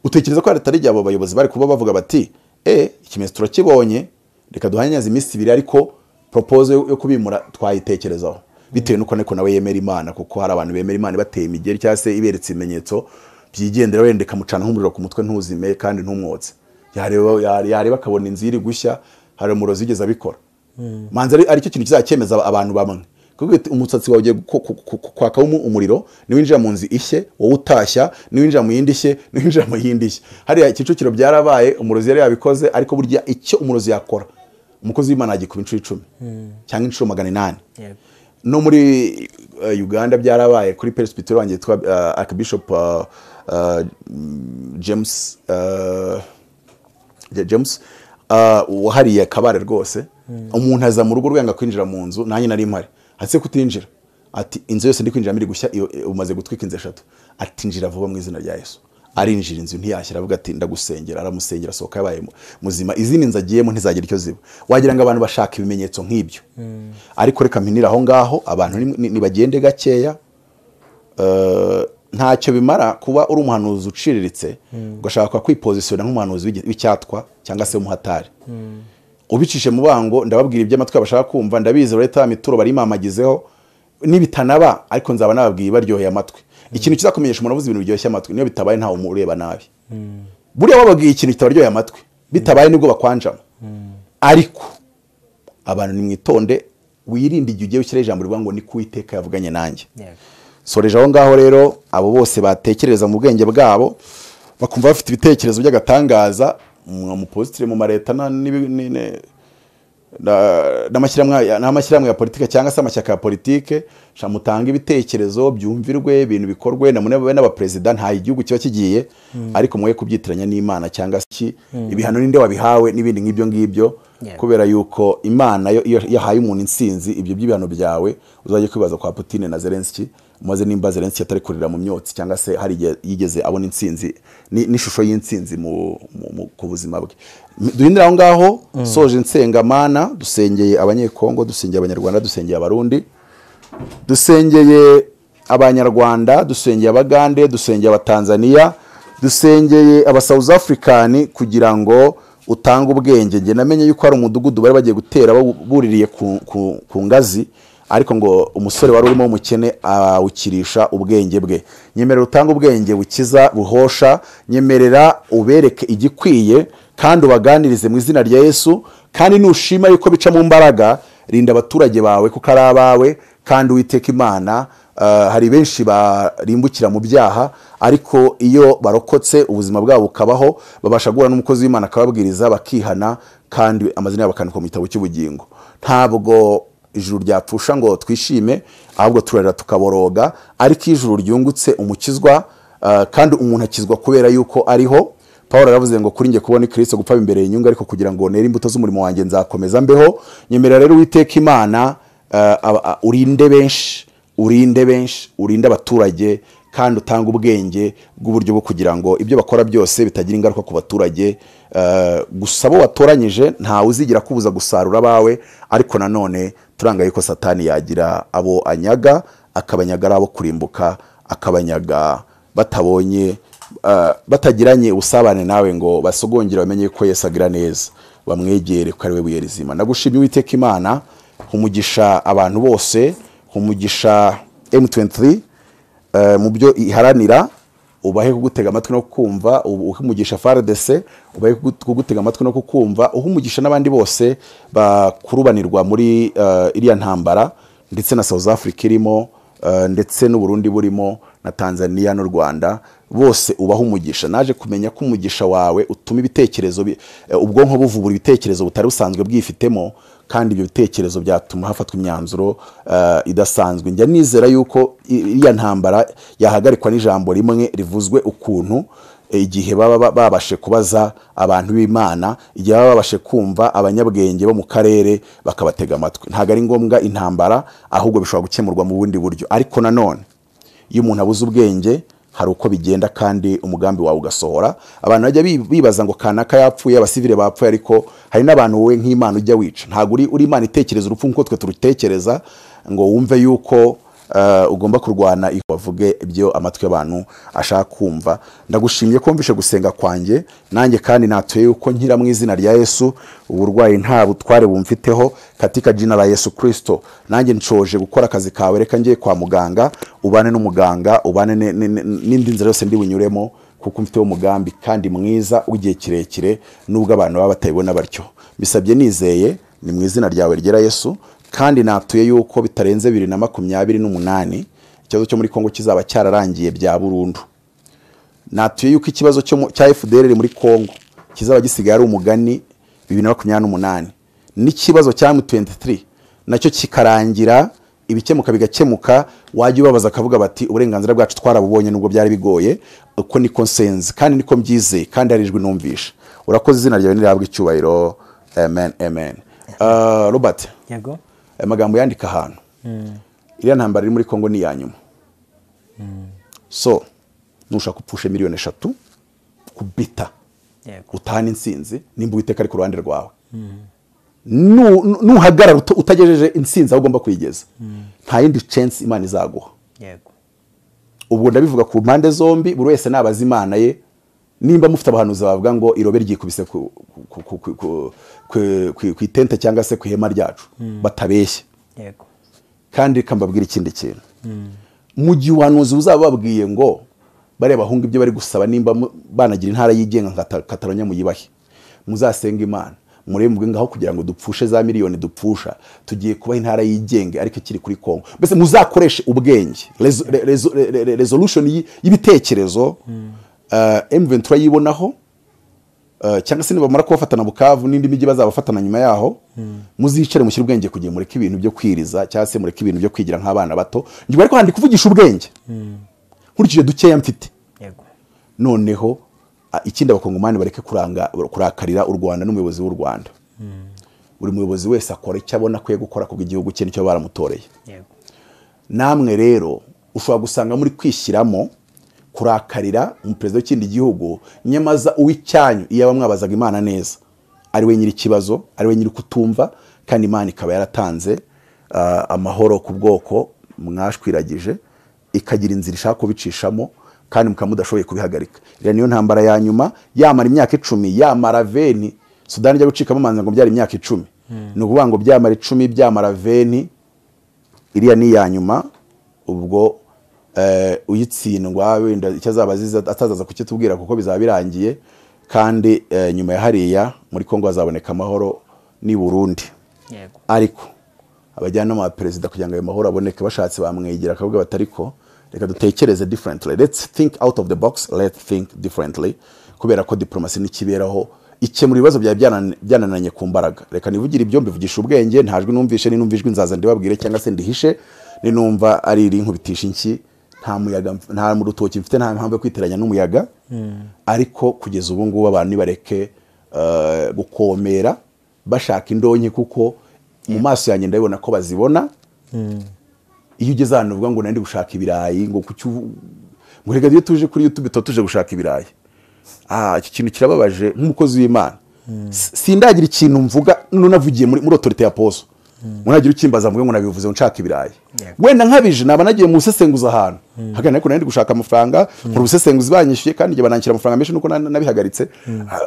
Utekereza ko atari abo bayobozi bari kuba bavuga bati ikimenyetso turakibonye, reka duhanyaze iminsi ibiri, ariko propose yo kubimura twayitekerezaho, bitewe nuko niko nawe yemera Imana, kuko hari abantu bemera Imana bateye imigeri cyangwa se iberetse ibimenyetso byigendera, wenda ikamucana nk'umuriro ku mutwe ntuzime kandi ntumwotse. Yareba akabona inzu iri gushya, hari umurozi wigeze abikora. Manza ari cyo kintu kizacyemeza abantu bamwe, kuko umusatsi wawe ugiye kwaka umuriro, niwinjira mu nzu ishye wowe utashya, niwinjira mu yindi ishye, niwinjira mu yindi ishye. Hariya Kicukiro byarabaye, umurozi yari yabikoze, ariko burya icyo umurozi yakora umukozi w'Imana agikuba inshuro 10 cyangwa inshuro 800. No muri Uganda byarabaye kuri presbytery wanjye yitwa Archbishop James wahariye Kabare rwose. Umuntu aza mu rugo rwenga kwinjira mu nzu, nanjye nari mpari, ati kutinjira, ati inzu yose ndi kwinjira muri gushya, umaze gutwika inzu 3, ati injira vuba mu izina rya Yesu. Arinjira inzu ntiyashyira, avuga ati ndagusengera, aramusengera asohoka yabaye muzima. Izindi nzu agiyemo ntizagira icyo ziba. Wagira ngo abantu bashaka ibimenyetso nk'ibyo. Ariko reka mpinira aho ngaho, abantu nibagende gakeya. Ntacyo bimara kuba uri umuhanuzi uciriritse ugashaka kwipozisiyona nk'umuhanuzi w'icyatwa cyangwa se umuhatari. Ubicishe mu bango, ndababwira iby'amatwi bashaka kumva, ndabizi leta mituro bari imamagizeho nibitanaba, ariko nzaba nababwiye baryoheye amatwi. Ikintu kizakumenyesha umuntu avuze ibintu biryoshye amatwi, niyo bitabaye ntawe umureba nabi. Buriya wababwiye ikintu kitabaryoheye amatwi, bitabaye nibwo bakwanjama. Ariko abantu nimwitonde, wirinde igihe ugiye ushyira ijambo rivuga ngo ni ku Uwiteka yavuganye nanjye. Soreje aho ngaho rero, abo bose batekereza mu bwenge bwabo bakumva bafite ibitekerezo by'agatangaza, mupozitire mu mareta n'amashyirahamwe ya politike cyangwa se amashyaka ya politike, mutanga ibitekerezo byumvirwe, ibintu bikorwe na mune n'abaperezida, nta igihugu kiba kigiye, ariko mwe kubyitiranya n'Imana cyangwa se ibihano ninde wabihawe n'ibindi nk'ibyo ngibyo. Kubera yuko Imana yo yahaye umuntu insinzi, ibyo by'ibihano byawe uzajye kwibaza kwa Putin na Zelensky, maze nimba Zelensky atari kurira mu myotsi cyangwa se hari yigeze abona insinzi n'ishusho y'insinzi ku buzima bwe. Duhindira aho ngaho, soje nsengamana, dusengeye abanyekongo, dusengeye abanyarwanda, dusengeye abarundi, dusengeye abanyarwanda, dusengeye abagande, dusengeye abatanzania, dusengeye aba South African, kugira ngo utanga ubwenge. Nge namenye yuko hari umudugudu bari bagiye gutera buririye ku ngazi, ariko ngo umusore wari urimo umukene awukirisha ubwenge bwe. Nyemerera utanga ubwenge bukiza buhosha, nyemerera ubereke igikwiye kandi ubaganirize mu izina rya Yesu, kandi nushima yuko bica mu mbaraga, rinda abaturage bawe kuko ari abawe, kandi Uwiteka Imana. Hari benshi barimbukira mu byaha, ariko iyo barokotse ubuzima bwabo bukabaho, babasha guhura n'umukozi w'Imana akababwiriza bakihana, Kandi amazina yabo akandikwa mu gitabo cy'ubugingo. Ntabwo ijuru ryapfusha ngo twishime, ahubwo turarira tukaboroga. Ariko ijuru ryungutse umukizwa, kandi umuntu akizwa kubera yuko ariho. Paul aravuze ngo kuri njye kubona Kristo gupfa imbere y'inyungu, ariko kugira ngo nere imbuto z'umurimo wanjye nzakomeza mbeho. Nyemerera rero Uwiteka Imana, urinde benshi, urinde benshi, urinde abaturage, kandi utanga ubwenge bw'uburyo bwo kugira ngo ibyo bakora byose bitagira ingaruka ku baturage. Gusa abo watoranyije ntawe uzigira kubuza gusarura abawe, ariko nanone turanga yuko Satani yagira abo anyaga, akabanyaga ari abo kurimbuka, akabanyaga batabonye, batagiranye ubusabane nawe ngo basogongere bamenye ko Yesu agira neza, bamwegere ko ari we buye rizima. Ndagushimye Uwiteka Imana, umugisha abantu bose, umugisha M23 mu byo iharanira, ubahe kugutega amatwi no kukumva, uhe umugisha FARDC, ubahe kugutega amatwi no kukumva, uhe umugisha n'abandi bose bakurubanirwa muri iriya ntambara, ndetse na South Africa irimo, ndetse n'u Burundi burimo, na Tanzania n'u Rwanda, bose ubaha umugisha. Naje kumenya ko umugisha wawe utuma ibitekerezo ubwonko buvubura ibitekerezo butari busanzwe bwifitemo, kandi ibyo bitekerezo byatuma hafatwa imyanzuro idasanzwe. Njya nizera yuko iriya ntambara yahagarikwa n'ijambo rimwe rivuzwe ukuntu, igihe baba babashe kubaza abantu b'Imana, igihe baba babashe kumva abanyabwenge bo mu karere bakabatega amatwi. Ntabwo ari ngombwa intambara, ahubwo bishobora gukemurwa mu bundi buryo. Ariko nanone iyo umuntu abuze ubwenge hari uko bigenda kandi umugambi wawe ugasohora. Abantu bajya bibaza ngo kanaka yapfuye, abasivile bapfuye, ariko hari n'abantu wowe nk'Imana ujya wica. Ntabwo uri Imana itekereza urupfu nk'uko twe turutekereza, ngo wumve yuko ugomba kurwana bavuge ibyo amatwi y'abantu ashaka kumva. Ndagushimye ko mvishe gusenga kwanjye, nanjye kandi natuye yuko nkira mu izina rya Yesu, uburwayi nta butware bumfiteho katika jina la Yesu Kristo. Nanjye nshoje gukora akazi kawe, reka ngiye kwa muganga, ubane n'umuganga, ubane n'indi nzira yose ndi bunyuremo, kuko mfiteho umugambi kandi mwiza w'igihe kirekire, nubwo abantu baba batayibona batyo. Bisabye nizeye ni mu izina ryawe ryera Yesu. Kandi natuye yuko bitarenze 2028 ikibazo cyo muri Kongo kizaba cyararangiye bya burundu. Natuye yuko ikibazo cya FDLR muri Kongo kizaba gisigaye ari umugani 2028, n'ikibazo cya M23 nacyo kikarangira, ibikemuka bigakemuka. Wajya ubabaza akavuga bati uburenganzira bwacu twarabubonye nubwo byari bigoye. Uko niko nsenze kandi niko mbyizeye kandi ari ijwi numvisha. Urakoze, izina ryawe nirihabwe icyubahiro. Amen, amen. Robert, yego, amagambo yandika ahantu. Iriya ntambara iri muri Kongo ni iya nyuma. So nushaka upfushe 3 miliyoni kubita, utahana intsinzi nimba Uwiteka ari ku ruhande rwawe. Nuhagarara utagejeje intsinzi aho ugomba kuyigeza, nta yindi chance Imana izaguha. Ubwo ndabivuga ku mpande zombi, buri wese nabaza Imana ye. Nimba mufite abahanuzi bavuga ngo irobe ryikubise ku itente cyangwa se ku ihema ryacu, batabeshye. Kandi reka mbabwire ikindi kintu: mu gihe ubuhanuzi buzaba babwiye ngo bariya bahungu ibyo bari gusaba, nimba banagira intara yigenga nka Catalonia muyibahe, muzasenga Imana murebe mubwe ngaho kugira ngo dupfushe za miliyoni dupfusha, tugiye kubaha intara yigenga ariko ikiri kuri Kongo. Mbese muzakoreshe ubwenge, resolution y'ibitekerezo. M23 yibonaho, cyangwa se nibamara kubafatana Bukavu n'indi mijyi bazabafatana nyuma yaho, muzicare mushyire ubwenge kugira mureke ibintu byo kwiriza, cyangwa se mureke ibintu byo kwigira nk'abana bato. Njye ariko handi kuvugisha ubwenge nkurikije dukeya mfite. Noneho ikindi, abakongomani bareke kuranga kurakarira u Rwanda n'umuyobozi w'u Rwanda. Buri muyobozi wese akora icyo abona akwiye gukora kubw'igihugu cye, nicyo baramutoreye. Namwe rero ushobora gusanga muri kwishyiramo kurakarira umuperezida w'ikindi gihugu, nyamaza uw'icyanyu iyo aba mwabazaga Imana neza, ari we nyiri ikibazo, ari we nyiri kutumva, kandi Imana ikaba yaratanze amahoro ku bwoko mwashwiragije, ikagira inzira ishaka kubicishamo, kandi mukaba mudashoboye kubihagarika. Iriya niyo ntambara ya nyuma. Yamara imyaka 10, yamara 20. Sudani ijya gucikamo amanza ngo byari imyaka 10. Ni ukuvuga ngo byamara 10, byamara 20, iriya ni iya nyuma. Ubwo uyitsindwa wenda icyo azaba azize atazaza kukitubwira, kuko bizaba birangiye. Kandi nyuma ya hariya muri Kongo hazaboneka amahoro ni Burundi. Ariko abajyanama ba perezida, kugira ngo ayo mahoro aboneke, bashatse bamwegera akavuga bati ariko reka dutekereze differently, let's think out of the box, let's think differently, kubera ko diplomasi nikiberaho. Ikemura ibibazo byawe byanananye ku mbaraga. Reka nivugire ibyo mbivugisha ubwenge, ntajwi numvishe, ninumva ijwi nzaza ndibabwire cyangwa se ndihishe, ninumva ari iri nkubitisha inshyi. Nta muyaga, nta mu rutoki mfite, nta mpamvu yo kwiteranya n'umuyaga. Ariko kugeza ubu ngubu abantu nibareke gukomera bashaka indonke, kuko mu maso yanjye ndabibona ko bazibona. Iyo ugeze ahantu uvuga ngo nari gushaka ibirayi, ngo kuki ngo reka iyo tuje kuri YouTube tuba tuje gushaka ibirayi. Iki kintu kirababaje nk'umukozi w'Imana. Sindagira ikintu mvuga nunavugiye muri autorité ya poso. Munagira ukimbaza mvuge ngo nabivuze nshaka ibirayi. Wenda nkabije naba nagiye mu busesenguzi ahantu. Hagana ariko nari gushaka amafaranga, mu busesenguzi banyishyuye kandi ngiye banankira amafaranga menshi nuko nabihagaritse.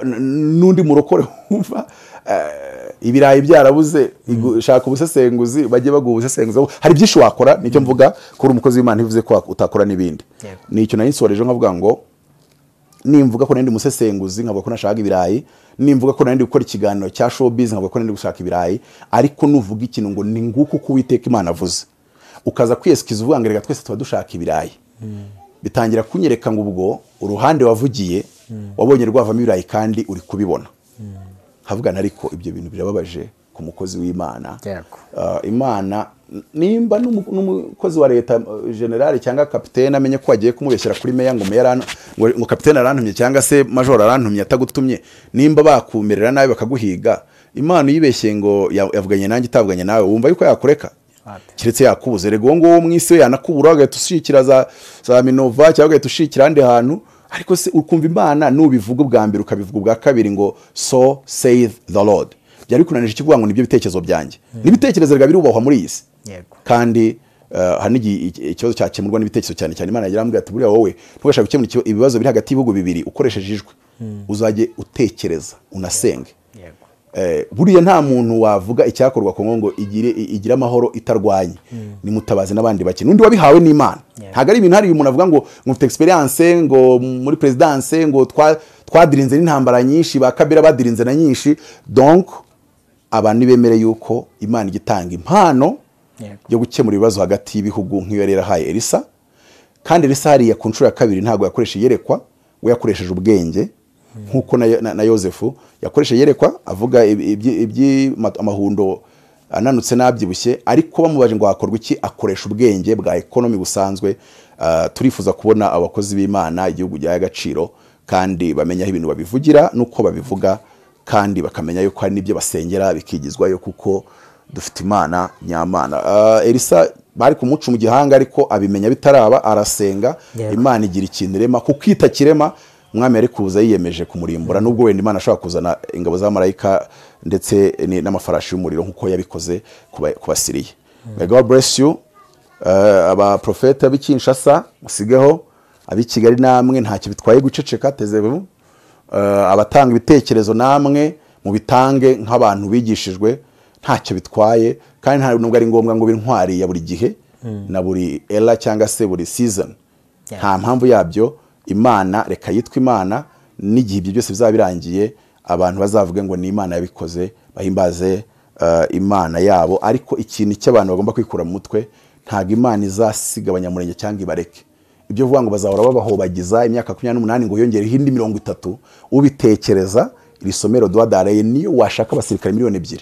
Nundi murokore wumva ibirayi byarabuze, shaka ubusesenguzi bajye baguha ubusesenguzi. Hari byinshi wakora, nicyo mvuga kuri umukozi w'Imana ntivuze ko utakora n'ibindi. Nicyo nari nsoreje nkavuga ngo nimvuga ko nari musesenguzi nkavuga ko nashaka ibirayi, nimvuga ko nari gukora ikiganiro cya showbiz nkavuga ko nari gushaka ibirayi, ariko nuvuga ikintu ngo ni nguko uko Uwiteka Imana avuze, ukaza kwiyesikiza uvuga ngo reka twese tuba dushaka ibirayi, bitangira kunyereka ngo ubwo uruhande wavugiye wabonye rwavamo ibirayi kandi uri kubibona. Nkavuga ariko ibyo bintu birababaje ku mukozi w'Imana. Imana nimba n'umukozi wa leta general cyangwa kapitene amenye ko agiye kumubeshyira kuri meya ngo meya ngo kapitene arantumye cyangwa se major arantumye atagutumye, nimba bakumerera nabi bakaguhiga, Imana uyibeshye ngo yavuganye nanjye itavuganye nawe, wumva yuko yakureka? Kiretse yakubuze. Rego ngo mwisi we yanakubura agahita ushikira za Minova cyangwa agahita ushikira andi hantu. Ariko se ukumva Imana nubivuga ubwa mbere ukabivuga ubwa kabiri ngo so saith the Lord, byari kunanije ikivuga ngo nibyo bitekerezo byanjye. Nibitekerezo rega birubahwa muri iyi si. Kandi hari ikibazo cyakemurwa n'ibitekerezo cyane cyane. Imana yagira ambwira ati buriya wowe ntugashaka gukemura ibibazo biri hagati y'ibihugu bibiri ukoresheje ijwi, uzajye utekereza unasenge. Buriya nta muntu wavuga icyakorwa Kongo ngo igire amahoro itarwanye, ni Mutabazi n'abandi bake n'undi wabihawe n'Imana. Ntago ari ibintu hari umuntu avuga ngo mufite experience ngo muri presidence ngo twadirinze n'intambara nyinshi, ba Kabila badirinze na nyinshi. Donc abantu bemere yuko Imana igitanga impano yo gukemura ibibazo hagati y'ibihugu nk'iyo yari yarahaye Elisa. Kandi Elisa hariya ku nshuro ya kabiri ntago yakoresha iyerekwa, we yakoresheje ubwenge nkuko na Yosefu yakoresheje iyerekwa avuga amahundo ananutse n'abyibushye, ariko bamubaje ngo hakorwa iki, akoresha ubwenge bwa economy busanzwe. Turifuza kubona abakozi b'Imana igihugu gihaye agaciro kandi bamenya aho ibintu babivugira nuko babivuga, kandi bakamenya yuko hari n'ibyo basengera bikigizwayo, kuko dufite Imana nyamana. Elisa bari kumuca mu gihanga ariko abimenya bitaraba, arasenga. Imana igira ikintu irema, kuko itakirema umwami yari kuza yiyemeje kumurimbura, nubwo wenda Imana ashobora kuzana ingabo za marayika ndetse n'amafarashi y'umuriro nkuko yabikoze ku Basiriya. May God bless you. Aba profeta b'i Kinshasa musigeho, ab'i Kigali namwe ntacyo bitwaye guceceka, teze abatanga ibitekerezo namwe mubitange nk'abantu bigishijwe, ntacyo bitwaye, kandi nta nubwo ari ngombwa ngo bintwari ya buri gihe na buri era cyangwa se buri season. Nta mpamvu yabyo. Imana reka yitwa Imana, n'igihe ibyo byose bizaba birangiye abantu bazavuge ngo ni Imana yabikoze, bahimbaze Imana yabo. Ariko ikintu cy'abantu bagomba kwikura mu mutwe, ntago Imana izasiga abanyamurenge cyangwa ibareke. Ibyo vuga ngo bazahora babahobagiza imyaka 28 ngo yongereho indi 30, ubitekereza iri somero duhadareye niyo washaka abasirikare miliyoni 2.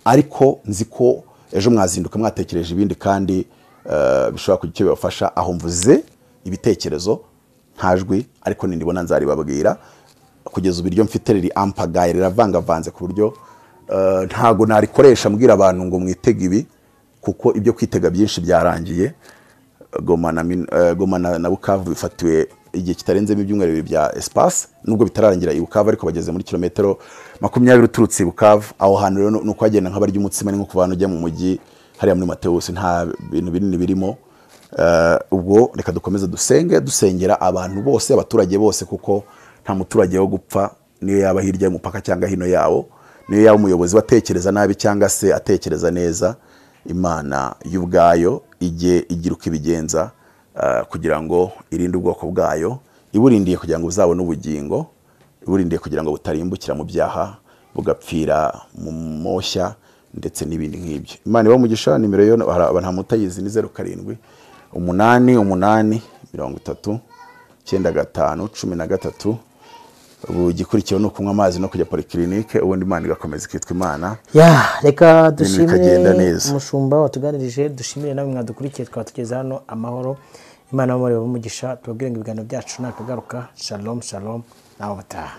Ariko nzi ko ejo mwazinduka mwatekereje ibindi kandi bishobora kugira icyo bibafasha. Aho mvuze ibitekerezo ntajwi, ariko nindibona nzaribabwira. Kugeza ubu iryo mfite riri ampagaye, riravangavanze ku buryo ntago narikoresha mbwira abantu ngo mwitege ibi, kuko ibyo kwitega byinshi byarangiye. Goma na Bukavu bifatiwe igihe kitarenzemo ibyumweru bibiri bya espace, nubwo bitararangira i Bukavu, ariko bageze muri kilometero 20 uturutse i Bukavu. Aho hantu rero nuko hagenda nk'abarya umutsima, ni nko kuva ujya mu mujyi hariya muri Mateus, nta bintu binini birimo. Ubwo reka dukomeze dusenge, dusengera abantu bose, abaturage bose, kuko nta muturage wo gupfa, niyo yaba hirya y'umupaka cyangwa hino yawo, niyo yaba umuyobozi watekereza nabi cyangwa se atekereza neza. Imana y'ubwayo ijye igira uko ibigenza kugira ngo irinde ubwoko bwayo, iburindiye kugira ngo buzabone ubugingo, iburindiye kugira ngo butarimbukira mu byaha, bugapfira mu moshya ndetse n'ibindi nk'ibyo. Imana ibahe umugisha. Nimero yo nta mutayizi ni 07 8 8 30 95 13. Ubu igikurikiyeho ni ukunywa amazi no kujya polyclinique, ubundi Imana igakomeza ikitwa Imana. Ya, reka bikagenda dushimire neza. umushumba watuganirije, dushimire nawe mwadukurikiye, twaba tugeze hano amahoro. Imana y'amahoro ibahe umugisha, tubabwire ngo ibiganiro byacu nakagaruka. Shalom shalom, nawe bataha.